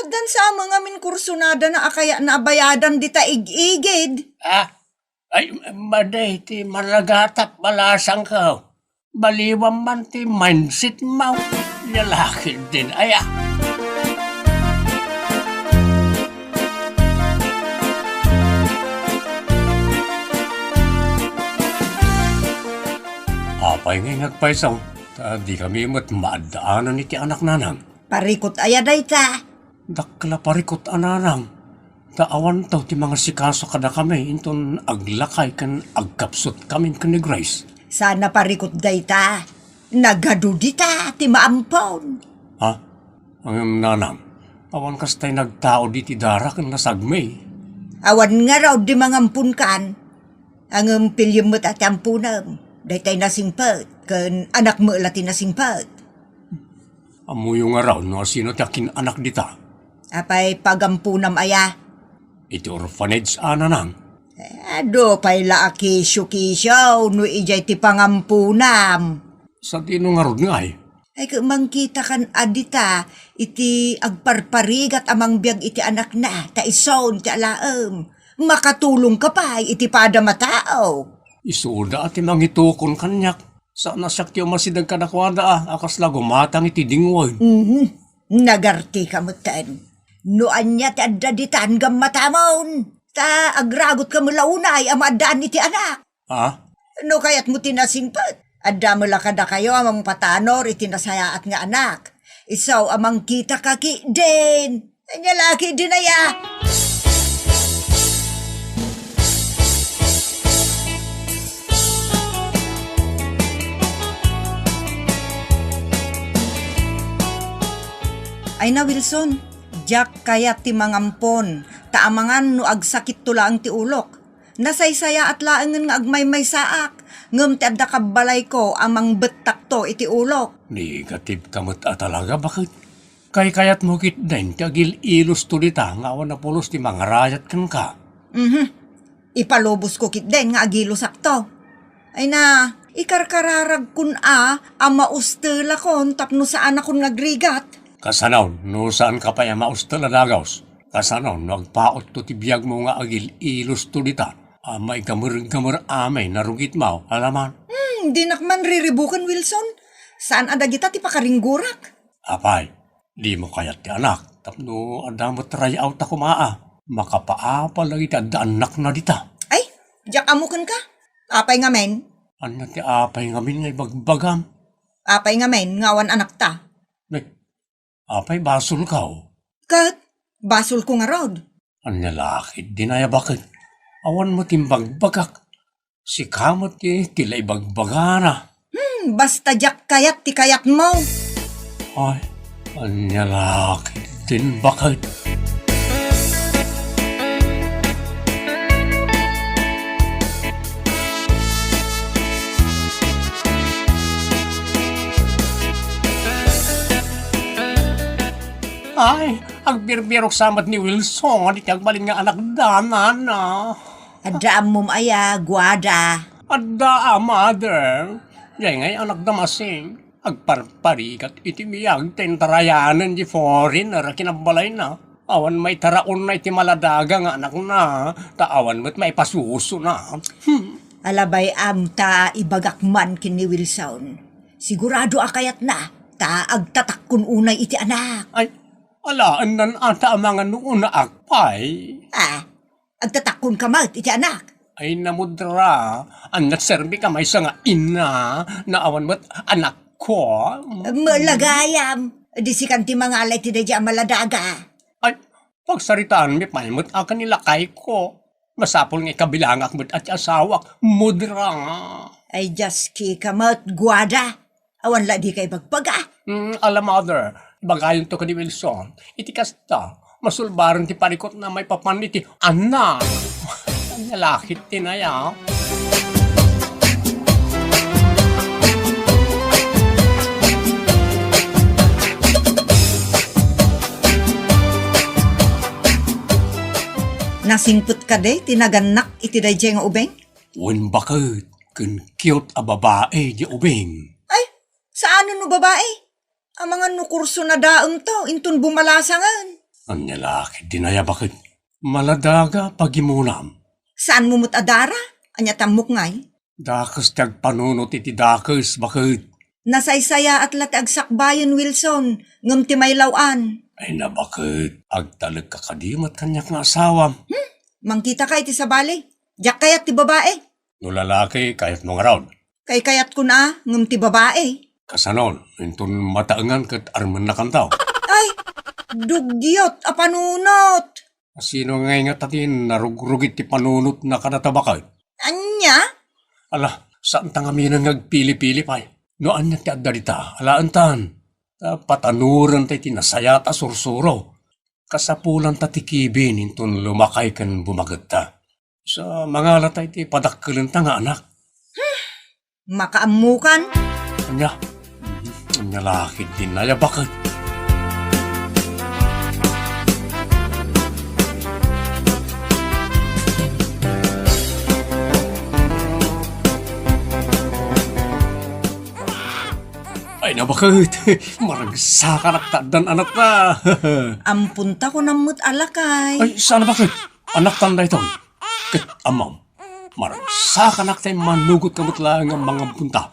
addan sa amin ngamin kursunadana a kayatna a bayadan dita ig-igid. Ah, ay, madi ti managatak, balasangko. Baliwam man ti mindsetmo. Nia la ketdin aya. Apay ngay nga agpayso, ta dikami met maaddaanan iti anak, Nanang? Parikut aya dayta? Dakkel a parikut a, Nanang, ta awanto ti mangasikaso kadakami inton aglakay ken agkapsutkamin ken ni Grace. Saan a parikut dayta. Nagadu dita ti maampon. Ha? Ngem, Nanang, awan kasta ti nagtaud iti dara ken nasagmi. Awan ngarud ti mangamponkan. Ngem piliem met a ti amponem. Daytay nasingpet, ken anakmo la ti nasingpet. Ammoyo ngarud no asino ti akin-anak dita? Apay pagamponam aya? Iti orphanage a, Nanang. Eh, adu pay la a kisyo-kisyo no idiay ti pangamponam. Sadino ngarud ngay? Ay, ket mangkitakan a dita iti agparparigat a mangbiag iti anakna, ta isun ti alaem. Makatulongka pay iti padam a tao. Isuda a ti mangitukon kaniak. Saan a siak ti umasideg kadakuada a, a kasla gumatang iti dingwen. Mhm. Nagartika metten. No ania ti adda ditan gammatamon, ta agragutka met la unay a maaddaan iti anak. Ha? No kayatmo ti nasingpet, adda met la kadakayo a mangpatanor iti nasayaat nga anak. Isu a mangkitaka ketdin. Ania la ketdin aya? Ay na, Wilson, diak kayat ti mangampon, ta amangan no agsakitto laeng ti ulok. Nasaysayaat laengen nga agmaymaysaak, ngem ti adda kabbalayko a mangbettakto iti ulok. Negative ka met a talaga, baket? Kaykayatmo ketdin ti agil-ilosto dita nga awan a pulos ti mangarayat kenka? Mhm. Ipalubosko ketdin nga agilosakto. Ay na, ikarkararagkon a, a maustelakon tapno saanakon nga agrigat. Kasano, no saanka pay a maustel a dagus? Kasano, no agpautto ti biagmo nga agil-ilosto dita a maigamergamer amin a rugitmo, alaman? Hmm, Dinak man riribuken, Wilson. Saan a dagita ti pakaringgorak. Apay, dimo kayat ti anak tapno adda met ray-awta koma a? Makapaapal dagiti adda annakna dita. Ay, diak ammo kenka. Apay ngamin? Ania ti apay ngamin nga ibagbagam? Apay ngamin nga awan anakta? Nay, apay basolkaw? Ket, basolko ngarud. Ania la ketdin aya baket? Awan met imbagbagak. Sika met ti, ti la ibagbagana. Hmm, basta diak kayat ti kayatmo. Ay, ania la ketdin baket? Ay, agbirbirok sa met ni Wilson iti agbalin nga anakda, nana. Adda ammom aya, Guada? Adda a, mother. Diay ngay anakda masing. Agparparigat iti biag ta intarayanen di foreigner a kinabalayna. Awan maitaraonna iti maladaga nga anakna, ta awan met maipasusona. Hmm. Alabay-am ta ibagak man ken ni Wilson. Sigurado a kayatna, ta agtatakkon unay iti anak. Ay, alaennan a ta amangan no unaak pay. Ah, agtatakkonka met iti anak. Ay, namudra, ania ti serbika maysa nga ina, no awan met anakko? Mala gayam, di sikan ti mangala iti daydiay a maladaga. Ay, pagsaritaanmi pay met a ken ni lakayko. Masapul nga ikabilangak met a ti asawak, mudra. Ay, diaskika met, Guada. Awan la dika ibagbaga. Mm, ala, mother, ibagayonto ken ni Wilson. Iti kasta, masulbaren ti parikutna maipapan iti anak. Ania la ketdin aya? Nasingpet kadi ti nagannak iti daydiay nga ubing? Wen baket, ken cute a babai diay ubing. Ay, saanen no babai? Amangan no kursona daemto, inton bumalasangen. Ania la ketdin aya baket? Maladaga pagimunam. Saanmo met a dara? Ania ti ammok ngay? Dakes ti agpanunot iti dakes, baket. Nasaysayaat la ti agsakbayen, Wilson, ngem ti maylaw-an. Ay, na, baket, agtalekka kadi met kaniak nga asawam? Hmm? Mangkitaka iti sabali. Diak kayat ti babai. No lalaki, kayatmo ngarud? Kaykayatkon a, ngem ti babai. Kasano, inton mataengan ket armennakanto? Ay, dugyot a panunot! Sino ngay ngata ti narugrugit ti panunotna kadata, baket? Ania? Ala, saanta ngamin nga agpili-pili pay. No ania ti adda dita, alaentan. Ta patanorenta iti nasayaat a sursuro. Kasapulanta ti kibin inton lumakay ken bumagetta. Sa mangalata iti padakkelenta nga anak. Makaammokan. Ania? Mhm. Ania la ketdin aya, baket? Ay, na, baket. Maragsakanak ta addan anakta. Amponta, kunam met a lakay. Ay, saan a, baket? Anaktan daytoy. Ket ammom, maragsakanak ta immanugotka met laeng a mangamponta.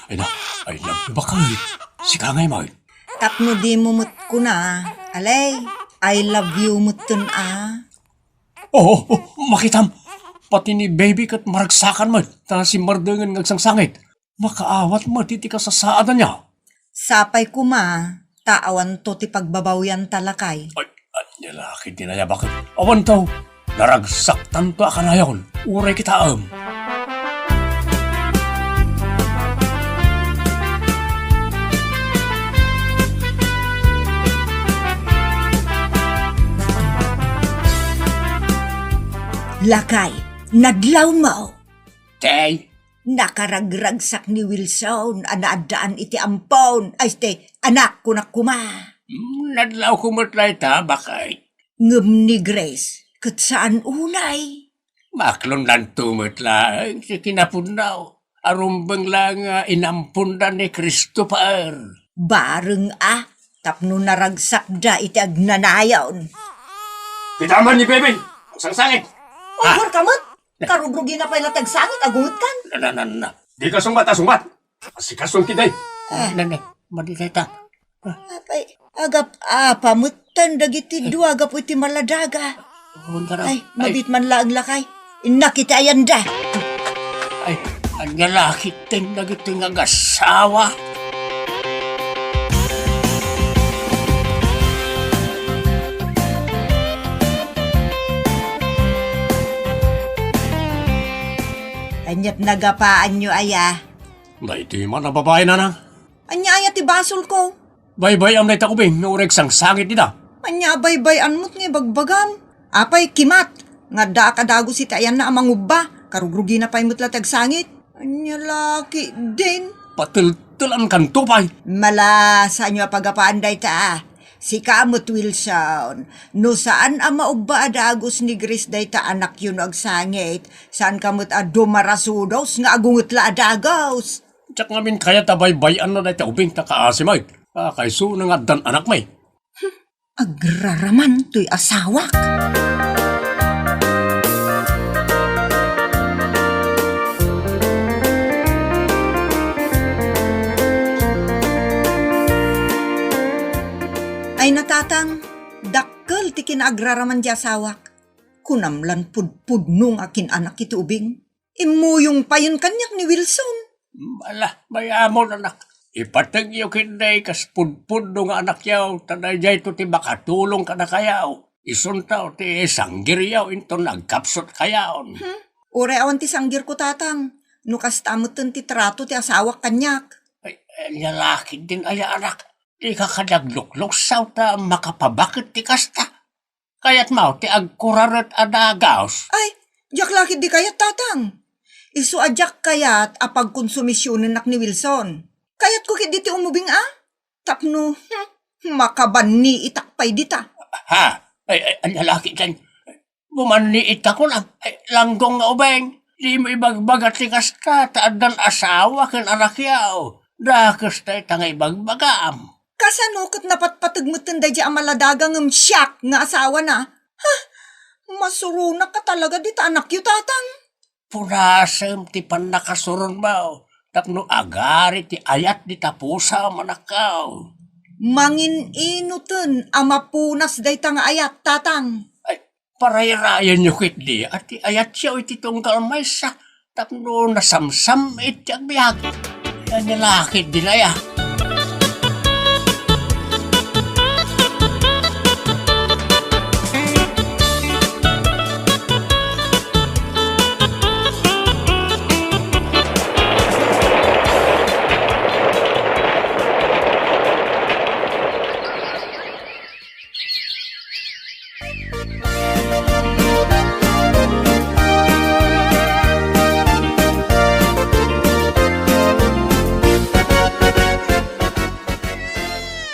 Ay na, I love you, baket. Sika ngay met. Tapno dimo met kuna, alay, I love you metten a. Oo, oo, makitam. Pati ni baby ket maragsakan met, ta simmardengen nga agsangsangit. Makaawat met iti kasasaadanna. Sapay koma, ta awanto ti pagbabawianta, lakay. Ay, ania la ketdin aya, baket? Awanto, naragsaktanto a kanayon. Uray kitaem. Lakay, nadlawmo. Tay? Nakaragragsak ni Wilson a naaddaan iti ampon, ay, iti anak, kunak koma. Hmm, nadlawko met layta, baket. Ngem ni Grace, ket saan unay? Maklondanto met laeng ti kinapudno. Arumbeng laeng nga inamponda ni Christopher. Bareng a, tapno naragsakda iti agnanayon. Kitaem ni baby, agsangsangit. Ah. Over ka met? Karugrugina pay la ti agsangit, agungetkan. Na, na, na, na. Dika sungbat a sungbat. Asikasom ketdi. Ah. Nanay, madi dayta. Apay, agap-apa metten dagiti dua gapu iti maladaga. Ay, mabit man laeng lakay. Innak iti ayanda. Ay, ania la ketdin dagiti nga agassawa? Aniat nagapaanyo aya? Daytoy man a babai, nanang. Ania aya ti basolko? Baybay-am dayta ubing nga uray agsangsangit dita. Ania a baybay-an met nga ibagbagam? Apay, kimat, nga addaak a dagus iti ayanna a mangubba, karugrugina pay met la ti agsangit. Ania la ketdin? Pateltelankanto pay. Mala, saanyo a pagapaan dayta, a. Sika met, Wilson, no saan a maubba a dagus ni Grace dayta anakyo no agsangit, saanka met a dumarasudos nga agunget la a dagus. Diak ngamin kayat a baybay-anna dayta ubing ta kaasi met. Kakaisuna nga addan anakmi. Agraraman toy asawak. Ay, natatang, dakkel ti kinaagraraman di asawak. Kunam lan pudpudno nga akin-anak iti ubing. Immuyong payen kaniak ni Wilson. Ala, mayamon, anak. Ipatengyo ketdi kas pudpudno nga anakyo, ta daydiayto ti makatulong kadakayo. Isunto ti sanggiryo inton agkapsutkayon. Hmm? Uray awan ti sanggirko, tatang. No kasta metten ti trato ti asawak kaniak. Ay, ania la ketdin aya, anak? Dika kadi aglukluksaw ta makapabaket ti kasta. Kayatmo ti agkuraret a dagus? Ay, diak la ketdi kayat, tatang. Isu a diak kayat a pagkonsumisionennak ni Wilson. Kayatko ketdi ti umubing a. Tapno, hmm, makabanniitak pay dita. Ha? Ay, ay, ania la ketdin? Bumanniitak, kunam. Ay, langgong nga ubing. Dimo ibagbaga ti kasta, ta addan asawa ken anakyo. Dakes dayta nga ibagbagam. Kasano ket napatpateg metten daydiay a maladaga ngem siak nga asawana? Ha? Masuronakka talaga dita anakyo, tatang. Punasem ti pannakasuronmo tapno agari ti ayat dita pusam, anakko. Mangin-inoten a mapunas dayta nga ayat, tatang. Ay, parayrayanyo ketdi a ti ayatyo iti tunggal maysa tapno nasamsam-it ti agbiag. Ania la ketdin aya?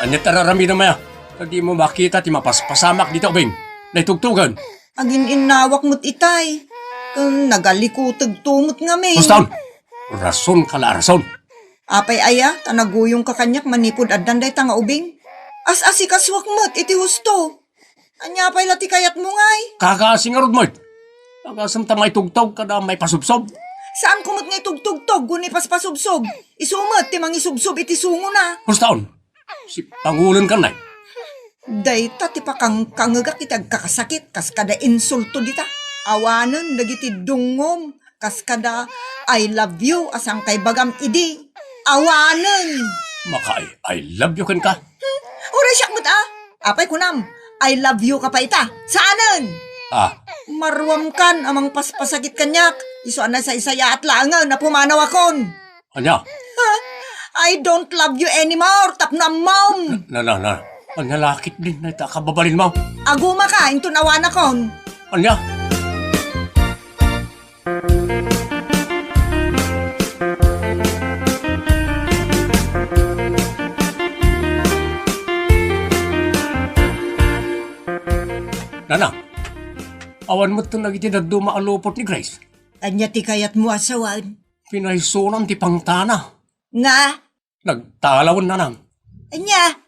Ania ti ar-aramidem aya? Ta dimo makita ti mapaspasamak dita ubing. Naitugtogen. Agin-innawak met itay. Ken nagalikuteg to met ngamin. Hustaon! Rasonka la a rason. Apay aya, ta naguyongka kaniak manipud addan dayta nga ubing? As-asikasuak met iti husto. Ania pay la ti kayatmo ngay? Kakaasi ngarud met. Agasem ta maitugtog kada maipasubsob. Saanko met nga itugtugtog wenno ipaspasubsob. Isu met ti mangisubsob iti sungona. Hustaon. Sipangulenkan, nay. Dayta ti pakangkangegak iti agkakasakit kas kada insulto dita. Awanen dagiti dungngom kas kada "I love you" a sangkay bagam idi. Awanen! Maka-I, I love you kenka? Hmm, uray siak met a. Apay kunam, "I love you" ka pay ita. Saanen! Ah. Maruamkan a mangpaspasakit kaniak. Isu a nasaysayaat laengen a pumanawakon. Ania? Ha? "I don't love you anymore," tapno ammom. Na, na, na. Ania la ketdin dayta a kababalinmo? Agumaka, inton awanakon. Ania? Nanang, awan metten dagiti dadduma a lupot ni Grace. Ania ti kayatmo a sawen? Pinaysunan ti pangtana. Nga? Nagtalawen, nanang. Ania?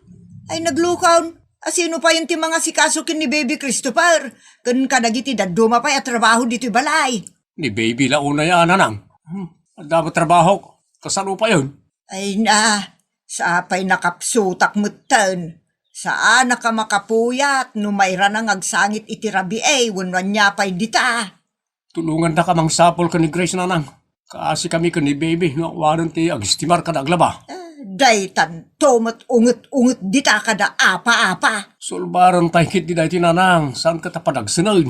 Ay, naglukon. A sino payen ti mangasikaso ken ni Baby Christopher? Ken kadagiti dadduma pay a trabaho ditoy balay. Ni Baby la unay a, nanang. Hmm. Adda met trabahok. Kasano payen? Ay na, sapay nakapsutak metten. Saanak a makapuyat no mairana nga agsangit iti rabii wenno ania pay dita. Tulongandaka mangsapul ken ni Grace, nanang. Kaasi kami ken ni Baby no awanen ti agistimar kada aglaba. Ah, daytanto met unget-unget dita kada apa-apa. Sulbaren pay ketdi daytoy, nanang, saan ket a padagsenen.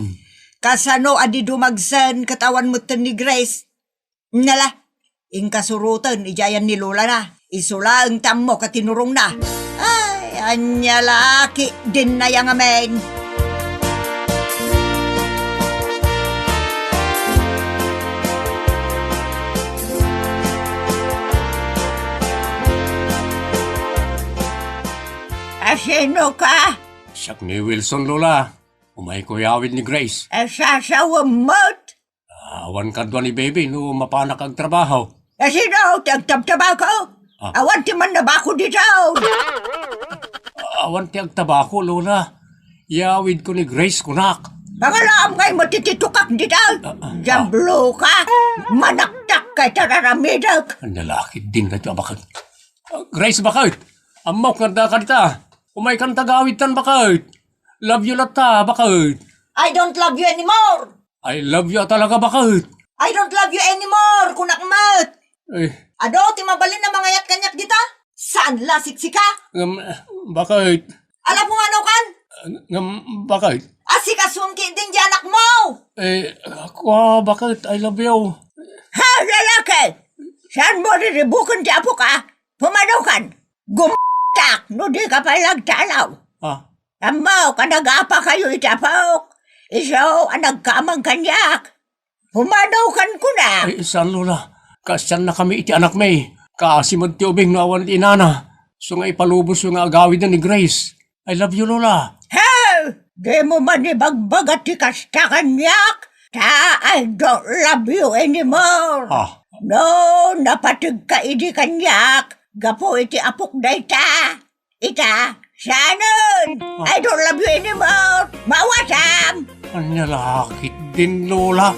Kasano a di dumagsen ket awan metten ni Grace? Nala, inka suroten idiay ni Lola na. Isu laeng ti ammok a tinurongna. Ay, ania la ketdin aya ngamin. Asino ka? Siak ni Wilson, Lola. Umayko iawid ni Grace. Asasawem met? Awan kadua ni Baby no mapanak agtrabaho. Asino ti agtabtabako? Ah. Awan ti mannabako dita. Awan ti agtabako, Lola. Iawidko ni Grace, kunak. Pangalaam kay matititukak dita. Ah, ah, ah. Diablo ka. Manaktak kay tararamidek. Ania la ketdin daytoy a baket. Ah, Grace, baket. Ammok nga addaka dita. Umaykan ta agawidtan, baket. Love you latta, baket. I don't love you anymore. I love you talaga, baket. I don't love you anymore, kunak met. Eh. Adu ti mabalin a mangayat kaniak dita? Saan la siksika? Ngem, baket. Ala, pumanaw kan? Ngem, baket. Asikasom ketdin ti anakmo. Eh, kua, baket, I love you. Ha, lalaki! Saan mo riribuken ti apoka? Pumanaw kan? Gumtak no di ka pay agtalaw. Ah. Ammok a nagapa kayo iti apok. Isu a nagkamang kaniak. Pumanaw kan kuna. Ay, saan, Lola. Kaasiannakami iti anakmi. Kaasi met ti ubing no awan ti inana. Isu nga ipalubosyo nga agawidna ni Grace. I love you, Lola. Hey! Dimo man ibagbaga ti kasta kaniak, ta I don't love you anymore. Ah. No, napategka idi kaniak, gapu iti apok dayta. Ita, saanen! I don't love you anymore! Mawasam! Ania la ketdin, Lola?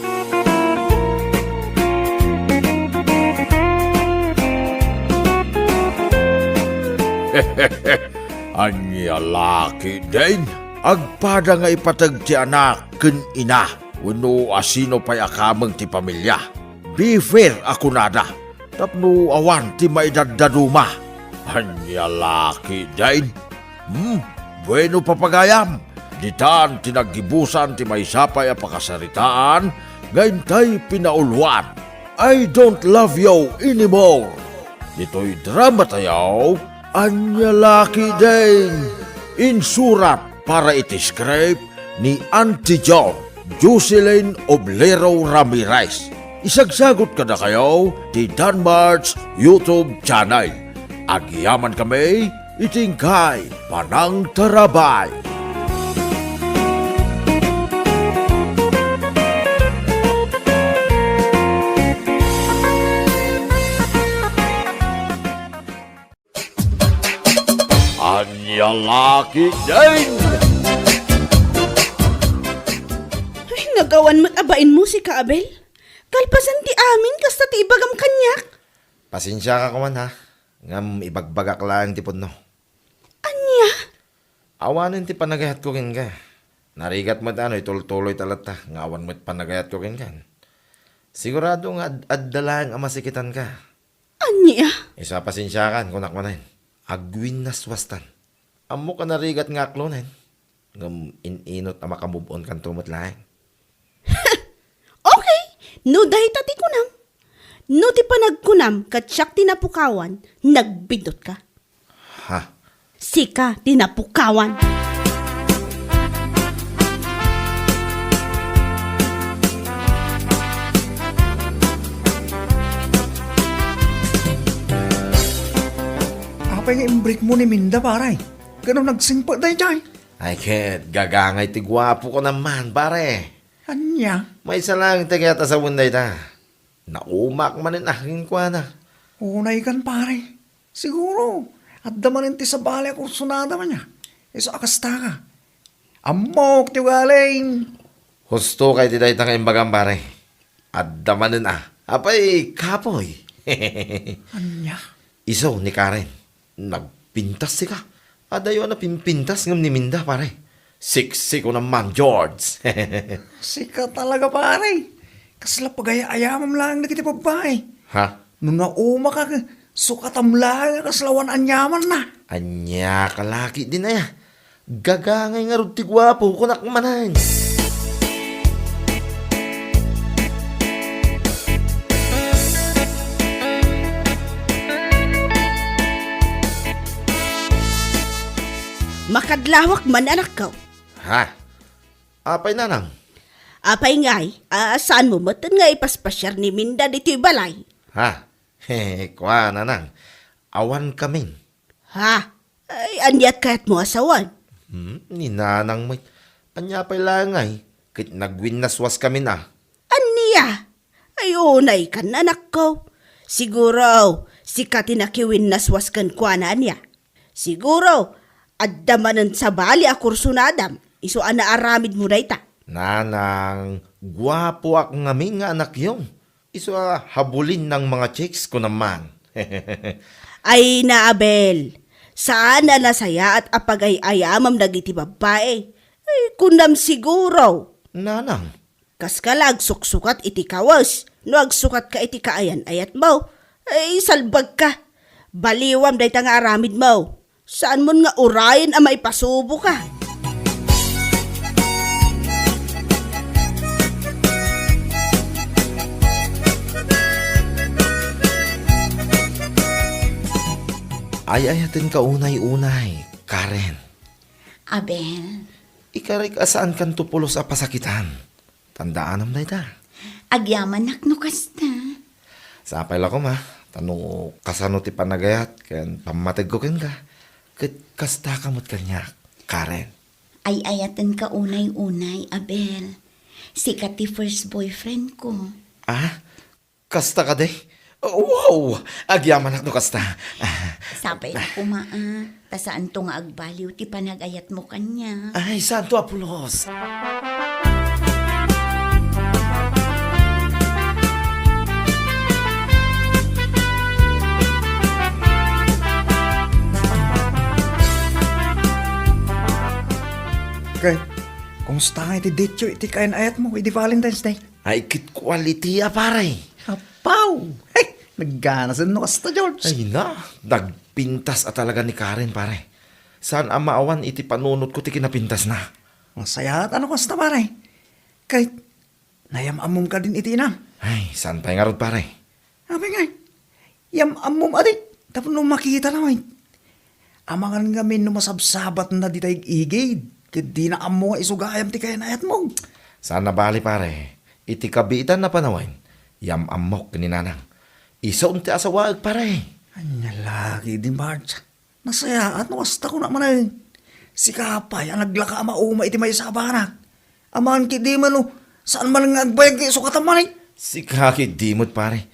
Ania la ketdin? Agpada nga ipateg ti anak ken ina wenno asino pay a kameng ti pamilia. Be fair a kunada. Tapno awan ti maidaddaduma. Ania la ketdin? Hmm, bueno, papagayam, ditan ti naggibusan ti maysa pay a pakasaritaan nga intay pinauluan. I don't love you anymore. Ditoy drama tayo, Ania la ketdin? Insurat para iti script ni Auntie Jo, Jocelyn Oblero Ramirez. Isagsagut kadakayo ti Danmart's YouTube channel. Agyaman kami iti inkay panangtarabay. Ania la ketdin? Ay, nagawan met a bain musika, Abel. Kalpasan ti amin, kasta ti ibagam kaniak. Pasensiaka koma, ha? Ngem ibagbagak laeng ti pudno. Ania? Awanen ti panagayatko kenka. Narigat met a no itultuloy ta latta nga awan met panagayatko kenka. Sigurado nga ad-, adda laeng a masikitanka. Ania? Isu a pasensiakan, kunak manen. Agwinnaswastan. Ammok a narigat nga aklonen. Ngem in-inot a makamove-onkanto met laeng. Okay, no dayta ti kunam. No ti panagkunam ket siak ti napukawan, nagbidutka. Ha? Sika ti napukawan. Apay nga imbreak mo ni Minda, pare? Kano nagsingpet daydiay? Ay, ket gagangay ti guapo ko naman, pare. Ania? Maysa laeng ti kayat a sawen dayta. Naumak manen a kenkuana. Unay kan, pare. Siguro, adda manen ti sabali a kursunada man ya. Isu a kasta ka. Ammok ti ugaling. Husto kay ti dayta nga imbagam, pare. Adda manen a. Apay, kapoy. Ania? Isu ni Karen. Nagpintas sika. Adayo a napimpintas ngem ni Minda, pare. Siksi ko naman, George. Sika talaga, pare. Kasla pagay-ayamam laeng dagiti babbai. Ha? No naumaak, sukatam laeng a kasla awan aniamanna. Ania ka laki din aya? Gagangay ngarud ti guapo, kunak manen. Makadlawak man, anakko. Ha? Apay, nanang? Apay ngay, a, saanmo met nga ipaspasiar ni Minda ditoy balay? Ha? He, kua, nanang. Awan kamin. Ha? Ay, aniat kayatmo a sawen? Hmm, ni nanang met. Ania pay laeng ngay, ket nagwinnaswas kamin a. Ania? Ay, unay kan, anakko. Siguro, sika ti nakiwinnaswas kenkuana, ania? Siguro, adda manen sabali a kursunadam, isu a naaramidmo dayta. Nanang, guapoak ngamin nga anakyo. Isu a habulin nang mga chicks ko naman. Ay na, Abel, saan a nasayaat a pagay-ayamam dagiti babbai. Ay, kunam siguro. Nanang. Kaska la agsuksukat iti kawes, no agsukatka iti kaayan-ayatmo. Ay, salbagka. Baliwam dayta nga aramidmo. Saanmon nga urayen a maipasuboka. Ay-ayatenka unay-unay, Karen. Abel. Ikarik a saankanto pulos a pasakitan. Tandaanam dayta. Agyamanak no kasta. Sapay la koma, ta no kasano ti panagayat ken pammategko kenka, ket kastaka met kaniak, Karen. Ay-ayatenka unay-unay, Abel. Sika ti first boyfriend ko. Ah? Kasta kadi? Wow! Agyamanak no kasta. Ah. Sapay la koma, a. Ta saanto nga agbaliw ti panagayatmo kaniak. Ay, saanto a pulos. Ket, kumusta nga iti date-yo iti kaayan-ayatmo idi Valentine's Day? Ay, ket quality a, pare. Apaw! Hey, nagganasen no kasta, George. Ay na, nagpintas a talaga ni Karen, pare. Saan a maawan iti panunotko ti kinapintasna. Nasayaat a no kasta, pare. Ket, nayam-ammom kadin iti inam? Ay, saan pay ngarud, pare? Apay ngay, yam-ammom adi, tapno makitana met. Amangan ngamin no masabsabatna dita igigid, ket dina ammo nga isu gayam ti kaayan-ayatmo. Saan a bali, pare. Iti kabiitan a panawen, yam-ammok ken ni nanang. Isu ti asawaek, pare. Ania la ketdin, Bards? Nasayaat no kasta, kuna manen. Sika pay a naglaka a mauma iti maysa a banak. Amangan ketdi man no saan man nga agbayag nga isukatam manen. Sika ketdi met, pare.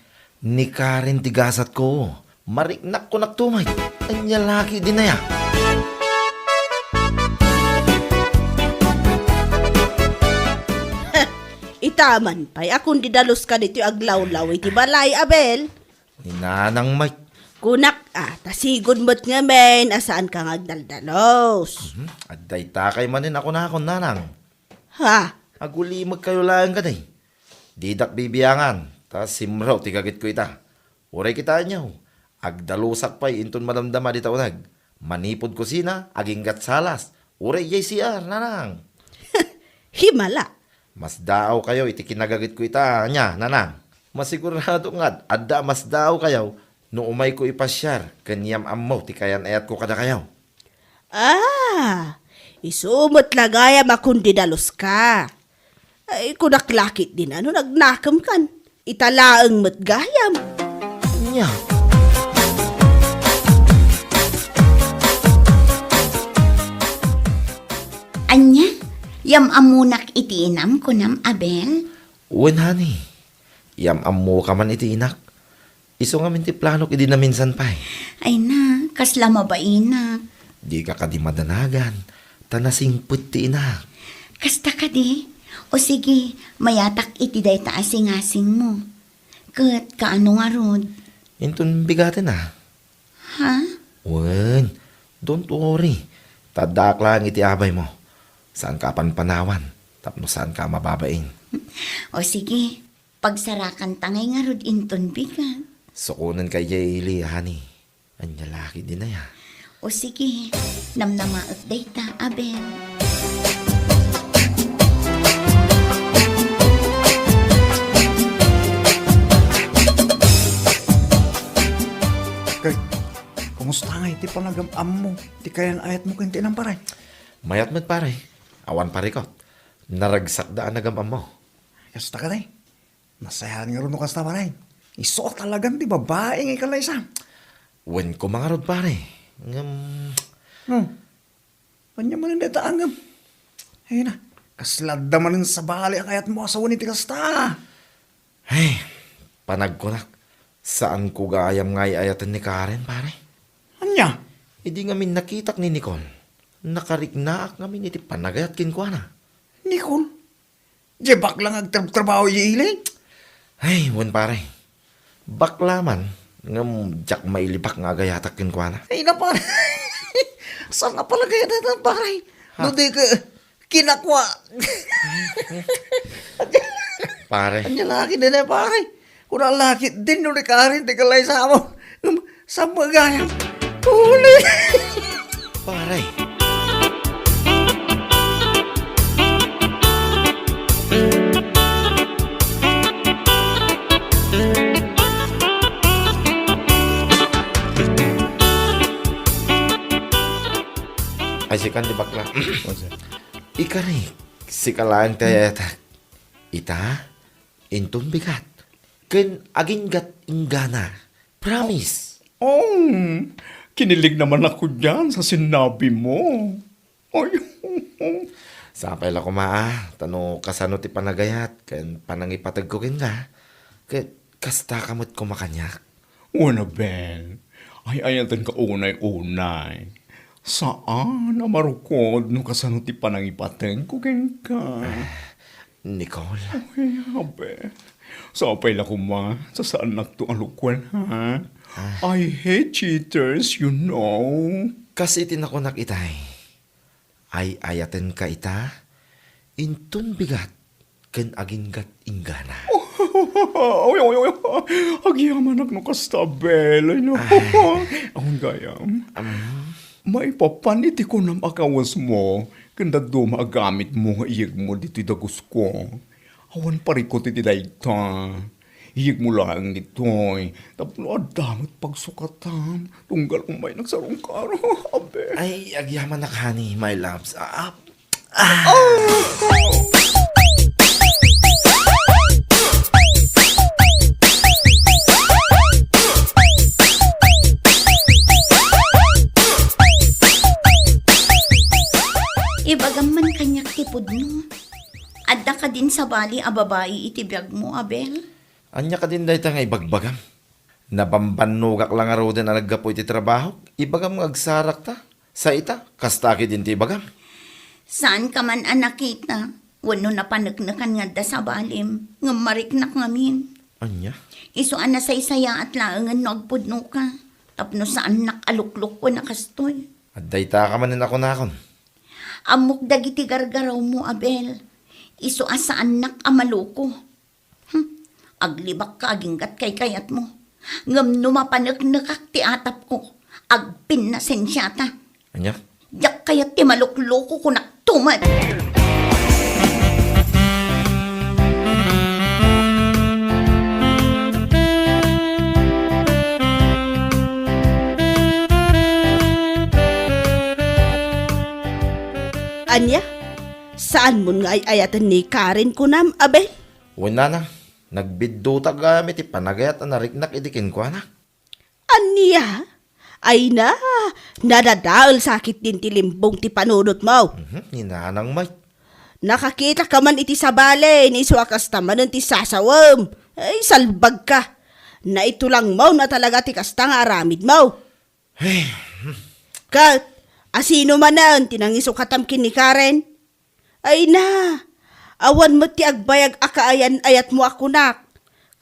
Ni Karen ti gasatko. Mariknak kunak tumay. Ania la ketdin aya? Itaman pay a kundi daluska ditoy aglawlaw iti balay, Abel. Ni Nanang Mike. Kunak a, ta sigud met ngamin a saanka nga agdaldalos. Mhm. Adda itakay manen a kunakon, Nanang. Ha? Agulimekkayo laeng kadi. Didak bibiangan, ta simrek ti gagitko ita. Uray kitaenyo, agdalusak pay inton madamdama dita uneg. Manipud kusina, aginggat salas. Uray idiay C R, Nanang. Himala. Masdaawkayo iti kinagagitko ita, ania, Nanang? Masigurado nga adda a masdaawkayo no umayko ipasiar ken yam-ammo ti kaayan-ayatko kadakayo. Ah, isu met la gayam a kundi daluska. Ay, kunak la ketdin a no nagnakemkan. Ita laeng met gayam. Ania? Ania? Yam-ammonak iti inam, kunam, Abel? Wen, honey. Yam-ammoka man iti inak. Isu ngamin ti planok idi naminsan pay. Ay na, kasla mabainak. Dika kadi madanagan, ta nasingpet ti inak. Kasta kadi? O sige, mayatak iti dayta a singasingmo. Ket kaano ngarud? Inton bigaten a. Ha? Wen, don't worry. Ta addaak laeng iti abaymo. Saanka a panpanawan tapno saanka a mababain. O sige, pagsarakanta ngay ngarud inton bigat. Sukonenka idiay ili, honey. Ania la ketdi aya? O sige, namnamaek dayta, Abel. Kay, kumusta ngay ti panagam-ammo, ti kayan-ayatmo ken ti inam, pare? Mayat met, pare. Awan parikot. Naragsakda a nagam-ammo. Kasta kadi? Nasayaat ngarud no kasta, pare. Isu a talagan ti babai nga ikalaysa. Wen koma ngarud, pare. Ngem, hmm. Ania manen dayta a ngem? Ay na, kasla adda manen sabali a kayatmo a sawen iti kasta. Ay, panagkunak, saanko gayam nga ay-ayaten ni Karen, pare. Ania? Idi ngamin nakitak ni Nicole, nakariknaak ngamin iti panagayat kenkuana. Nicole? Diay bakla nga agtrabtrabaho idiay ili? Ay, wen, pare. Bakla man, ngem diak mailibak nga agayatak kenkuana. Ay, na, pare. Saan nga pala kayatna, pare? Ha? No di ka kinakua. Pare. Ania la ketdi, pare? Kuna la ketdin no ni Karen ti kalaysamo. Ngem, saan met gayam? Uli! Pare. Ay, sikan ti bakla. Ikarik, sika laeng ti ayatak. Ita, inton bigat, ken aginggat-inggana. Promise. Oh, kinilig naman ako diyan sa sinabi mo. Ay. Sapay la koma, ah, ta no kasano ti panagayat ken panangipategko kenka, ket kastaka met koma kaniak. Wen, Abel, ay-ayatenka unay-unay. Saan a marukod no kasano ti panangipategko kenka. Ah, Nicole. Ay, Abel. Sapay la koma, ta saannakto a lukoen, ha? Ah. I hate cheaters, you know. Kas iti nakunak itay, ay-ayatenka ita, inton bigat ken aginggat-inggana. Oy, oy, oy, oy. Agyamanak no kasta, Abel. Ay, no. Ay. Awan gayam. Am. Maipapan iti kunam a kawesmo ken dadduma a gamitmo nga iyegmo ditoy dagusko. Awan parikot iti dayta. Iyegmo laeng ditoy tapno adda met pagsukatam. Tunggal umay nagsarungkaro, Abel. Ay, agyamanak, honey, my loves. Ah, ah. Ibagam man kaniak ti pudno. Adda kadin sabali a babai iti biagmo, Abel? Ania kadin dayta nga ibagbagam? Nabambannogak la ngaruden a naggapu iti trabahok. Ibagam nga agsarakta. Sa ita, kasta ketdin ti ibagam. Saanka man a nakita wenno napaneknekan nga adda sabalim, ngem mariknak ngamin. Ania? Isu a nasaysayaat laengen no agpudnoka, tapno saannak a luklokoen a kastoy. Adda itaka manen a kunakon. Ammok dagiti gargarawmo, Abel. Isu a saannak a maloko. Hmm, aglibakka aginggat kaykayatmo. Ngem no mapaneknekak ti atapko, agpinnasensiata. Ania? Diak kayat ti malukloko, kunakto met. Ania? Saanmon nga ay-ayaten ni Karen kunam, Abel? Wen, nanang, nagbiddutak gayam iti panagayat a nariknak idi kenkuana. Ania? Ay na, nadadael sa ketdin ti limbong ti panunotmo. Mhm, ni nanang met. Nakakitaka man iti sabali, ni isu a kasta manen ti sasawem. Ay, salbagka. Naitulangmo a talaga ti kasta nga aramidmo. Ay, hmm. Ket, asino manen ti nangisukatam ken ni Karen? Ay na, awan met ti agbayag a kaayan-ayatmo a kunak.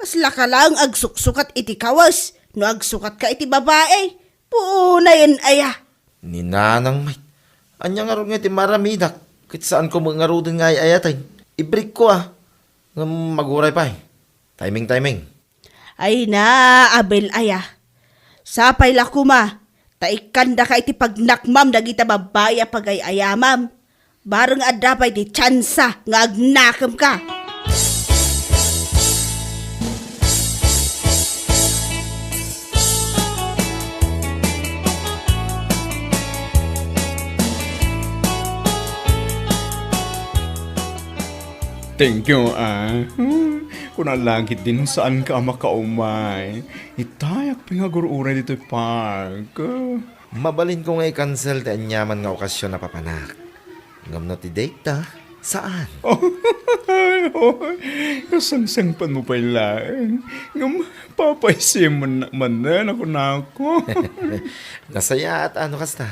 Kaslaka laeng agsuksukat iti kawes no agsukatka iti babai. Puonayen aya? Ni nanang met. Ania ngarud nga ti maaramidak? Ket saanko met ngaruden nga ay-ayaten. Ibrikko a. Ngem aguray pay. Timing, timing. Ay na, Abel aya. Sapay la koma, ta ikkandaka iti pagnakmam dagita babbai a pagay-ayamam. Bareng adda pay ti tsansa nga agnakemka. Thank you, ah. Kuna la ketdin saanka a makaumay. Itayak pay nga agur-uray ditoy park. Mabalinko nga i-cancel ti aniaman nga okasion a papanak. Ngem no ti date ta, saan? Ay, oy, kasangsangpan mo pay laeng. Ngem papaisemon manen a kunako. Nasayaat a no kasta.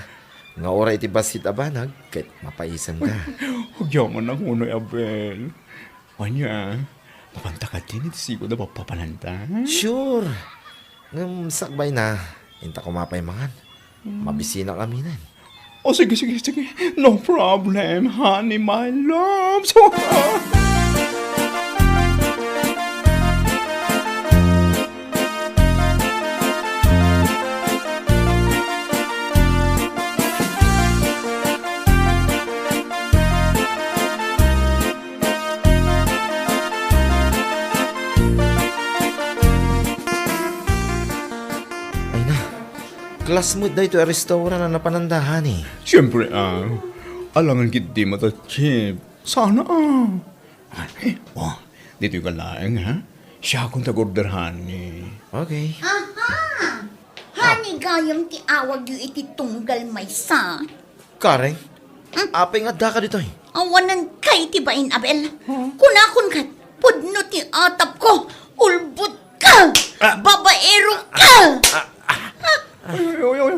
Nga uray iti bassit a banag, ket mapaisemka. Agyaman a kuno, Abel. Ania, mapanta kadin iti sigud a papananta? Sure. Ngem sakbay na, inta koma pay mangan. Mabisinak aminen. O, sige, sige, sige. No problem, honey, my love. Ay na, class met daytoy a restaurant a napananda, honey. Siempre, ah. Alangan ketdi mata, Chief. Sana, ah. Ah, oh, ditoy ka laeng, ha? Siakon ti order, honey. Okay. Aha! Honey, gayam ti awagyo iti tunggal maysa. Karen? Hmm? Apay nga addaka ditoy? Awanan kay ti bain, Abel. Huh? Kunakon ket, pudno ti atapko, ulbodka, ah, babaeroka. Ah, ah, ah. Ay, ay, ay, ay.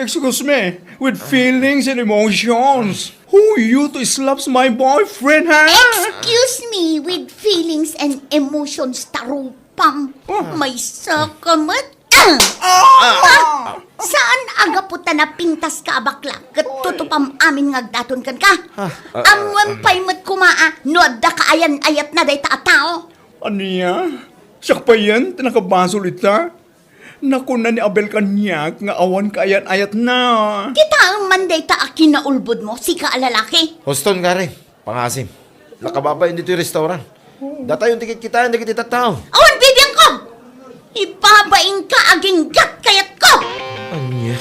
Excuse me, with feelings and emotions. Who you to slaps my boyfriend, ha? Excuse me, with feelings and emotions, tarupang. Oh. Maysa ka met. Ah! Ah! Saan a gapu ta napintaska a bakla ket tutupam amin nga agdaton kenka? Ah, ah, ammoem pay met koma a no adda kaayan-ayatna dayta a tao. Ania? Siak payen ti nakabasol ita? Nakuna ni Abel kaniak nga awan kaayan-ayatna. Kitaem man dayta a kinaulbodmo, sika a lalaki. Huston, Karen. Pangasim. Nakababain ditoy restaurant. Datayon ti kitkitaen dagiti tattao. Awan bibiangko! Ibabainka aginggat kayatko! Ania?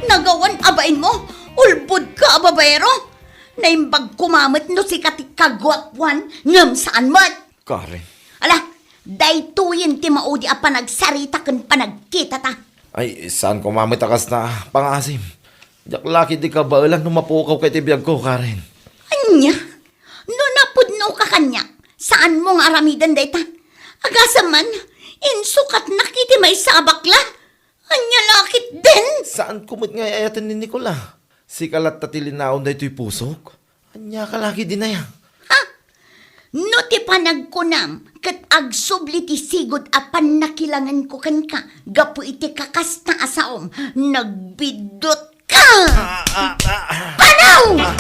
Nagawan a bainmo? Ulbodka a babaero? Naimbag koma met no sika ti kaguapuan, ngem saan met. Karen. Ala, daytoyen ti maudi a panagsarita ken panagkitata. Ay, saan koma met a kasta, pangasim. Diak la ketdi kabaelan no mapukaw ka iti biagko, Karen. Ania? No napudnoka kaniak, saanmo nga aramiden dayta. Agasem man, insukatnak iti maysa a bakla. Ania la ketdin? Saanko met nga ay-ayaten ni Nicola. Sika latta ti linaon daytoy pusok. Ania ka la ketdin aya? Ha? No ti panagkunam ket agsubli ti sigud a pannakilangenko kenka gapu iti kakasta a saom, nagbidutka! Ah, ah, ah, ah. Panaw! Ah.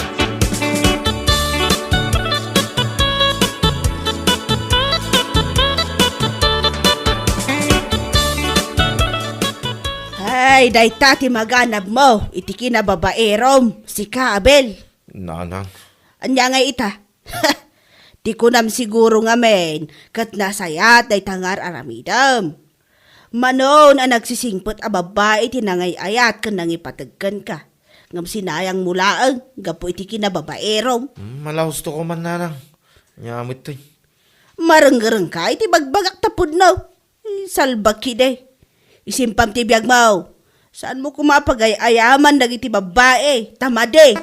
Ay, dayta ti maganabmo iti kinababaerom, sika, Abel. Nanang. Ania ngay ita? Ti kunam siguro ngamin, ket nasayaat dayta nga ar-aramidem. Manon a nagsisingpet a babbai ti nangay-ayat ken nangipateg kenka. Ngem sinayangmo laeng gapu iti kinababaerom. Hmm, malausto ko man, Nanang. Ania met toy? Marenggerengka iti bagbagak ta pudno. Salbag ketdi. Isimpam ti biagmo. Saanmo koma a pagay-ayaman dagiti babbai, ta madi.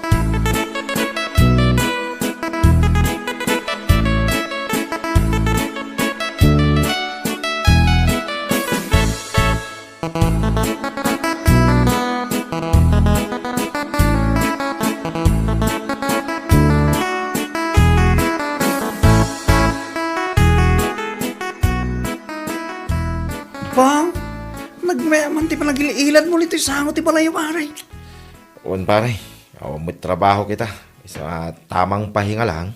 Pang, nagmeman ti panagil-iladmo ditoy sango ti balay, pare. Wen, pare. Awan met trabaho kita. Isu a tamang pahinga lang.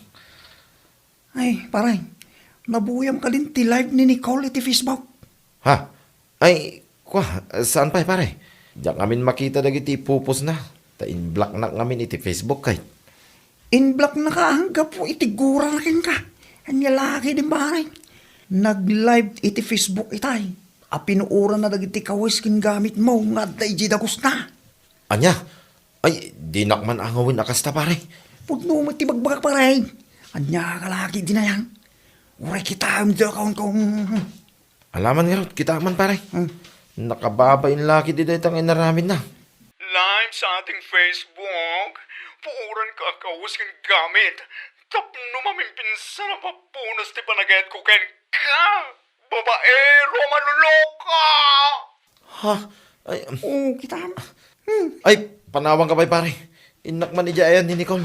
Ay, pare, nabuyam kadin ti live ni Nicole iti Facebook. Ha? Ay, kua, saan pay, pare? Diak ngamin makita dagiti pupusna, ta inblocknak ngamin iti Facebook, kay. Inblocknaka, ah, gapu iti gurana kenka. Ania la ketdin, pare? Nag-live iti Facebook itay a pinuoranna dagiti kawes ken gamitmo nga adda idiay dagusna. Ania? Ay, dinak man angawen a kasta, pare. Pudno met ti bagbagak, pare. Ania ka la ketdin aya? Uray kitaem dayta a kaunko. Ala man ngarud, kitaem man, pare. Hmm. Nakababain la ketdi dayta nga inaramidna. Live sa ating Facebook, puoranka a kawes ken gamit tapno maminsan a mapunas ti panagayatko kenka. Babaero a manloloko! Ha? Ay, um, Oo, kitaem. Hmm. Ay, panawanka pay, pare. Innak man idiay ayan ni Nicole.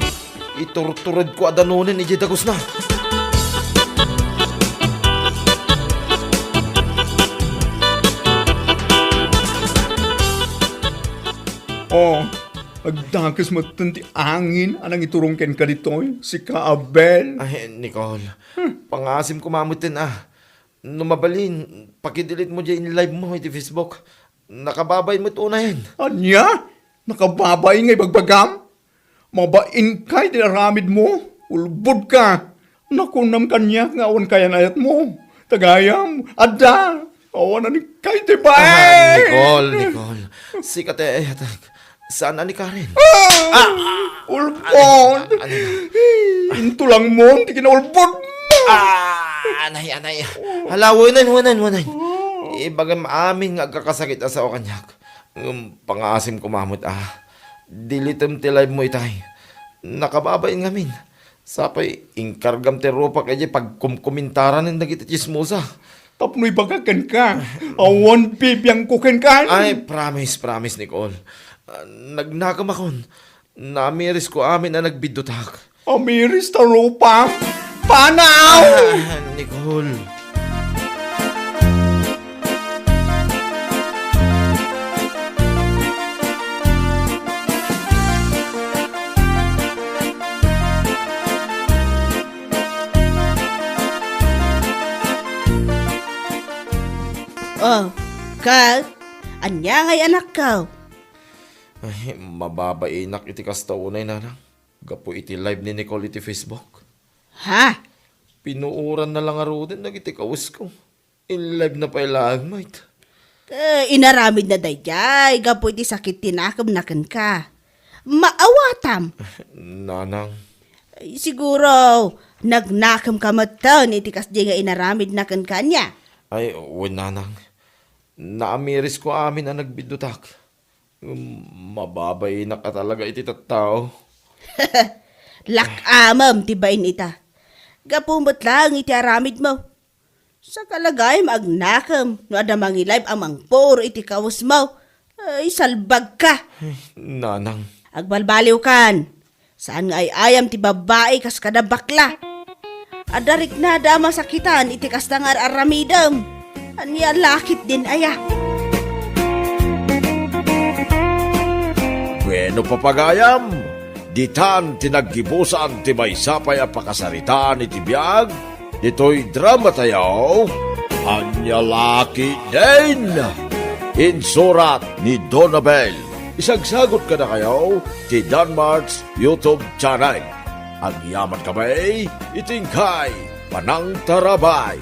Iturturedko a danunen idiay dagusna. Oh, agdakes metten ti angin a nangiturong kenka ditoy, sika, Abel. Ay, Nicole, Hmm. pangaasim koma metten, ah. No mabalin, pakidelete mo diay in-live mo iti Facebook. Nakababain met unayen. Ania? Nakababain nga ibagbagam? Mabainka iti aramidmo? Ulbodka! Nakunam kaniak nga awan kayan-ayatmo. Ta gayam, adda! Awan a nikka iti bain! Ah, Nicole, Nicole. Sika ti ayatek. Saan a ni Karen? Ah! Ah! Ulbod! Ano, ano, ano? Intulangmon ti kinaulbodmo! Ah! Anay, anay. Hala, wanan, wanan, wanan. Oh. Ibagam amin nga agkakasakit a sao kaniak. Ngem pangaasim koma met, ah. Deletem ti live mo itay. Nakababain ngamin. Sapay, inkargam ti rupak idiay pagkumkumentaranen dagiti tsismosa. Tapno ibagak kenka, awan bibiangko kenka. Ay, promise, promise, Nicole. Ah, nagnakem akon. Namirisko amin a nagbiddutak. Amiris ta rupak? Panaw! Ah, Nicole. Oh, Carl, ania ngay anakko? Ay, mababainak iti kasta unay, nanang. Gapu iti live ni Nicole iti Facebook. Ha? Pinuoranna la ngaruden dagiti kawesko. In-live na pay laeng met. Eh, inaramidna daydiay gapu iti sakit ti nakemna kenka. Maawatam. Nanang. Ay, siguro, nagnakemka metten iti kasdi nga inaramidna kenka, ania? Ay, wen, nanang. Naamirisko amin a nagbiddutak. Mababainak a talaga iti tattao. Lak-amem ti bain ita. Gapu met laeng iti aramidmo. Saka la gayam agnakem no adda mangi-live a mangpuro iti kawesmo. Ay, salbagka. Ay, nanang. Agbalbaliwkan. Saan nga ay-ayam ti babbai kas kada bakla. Adda riknada a masakitan iti kasta nga ar-aramidem. Ania la ketdin aya? Bueno, papagayam, ditan ti naggibusan ti maysa pay a pakasaritaan iti biag ditoy dramatayo, Ania la ketdin? Insurat ni Donabel. Isagsagut kadakayo ti Danmart's YouTube channel. Agyaman kami iti inkay panangtarabay.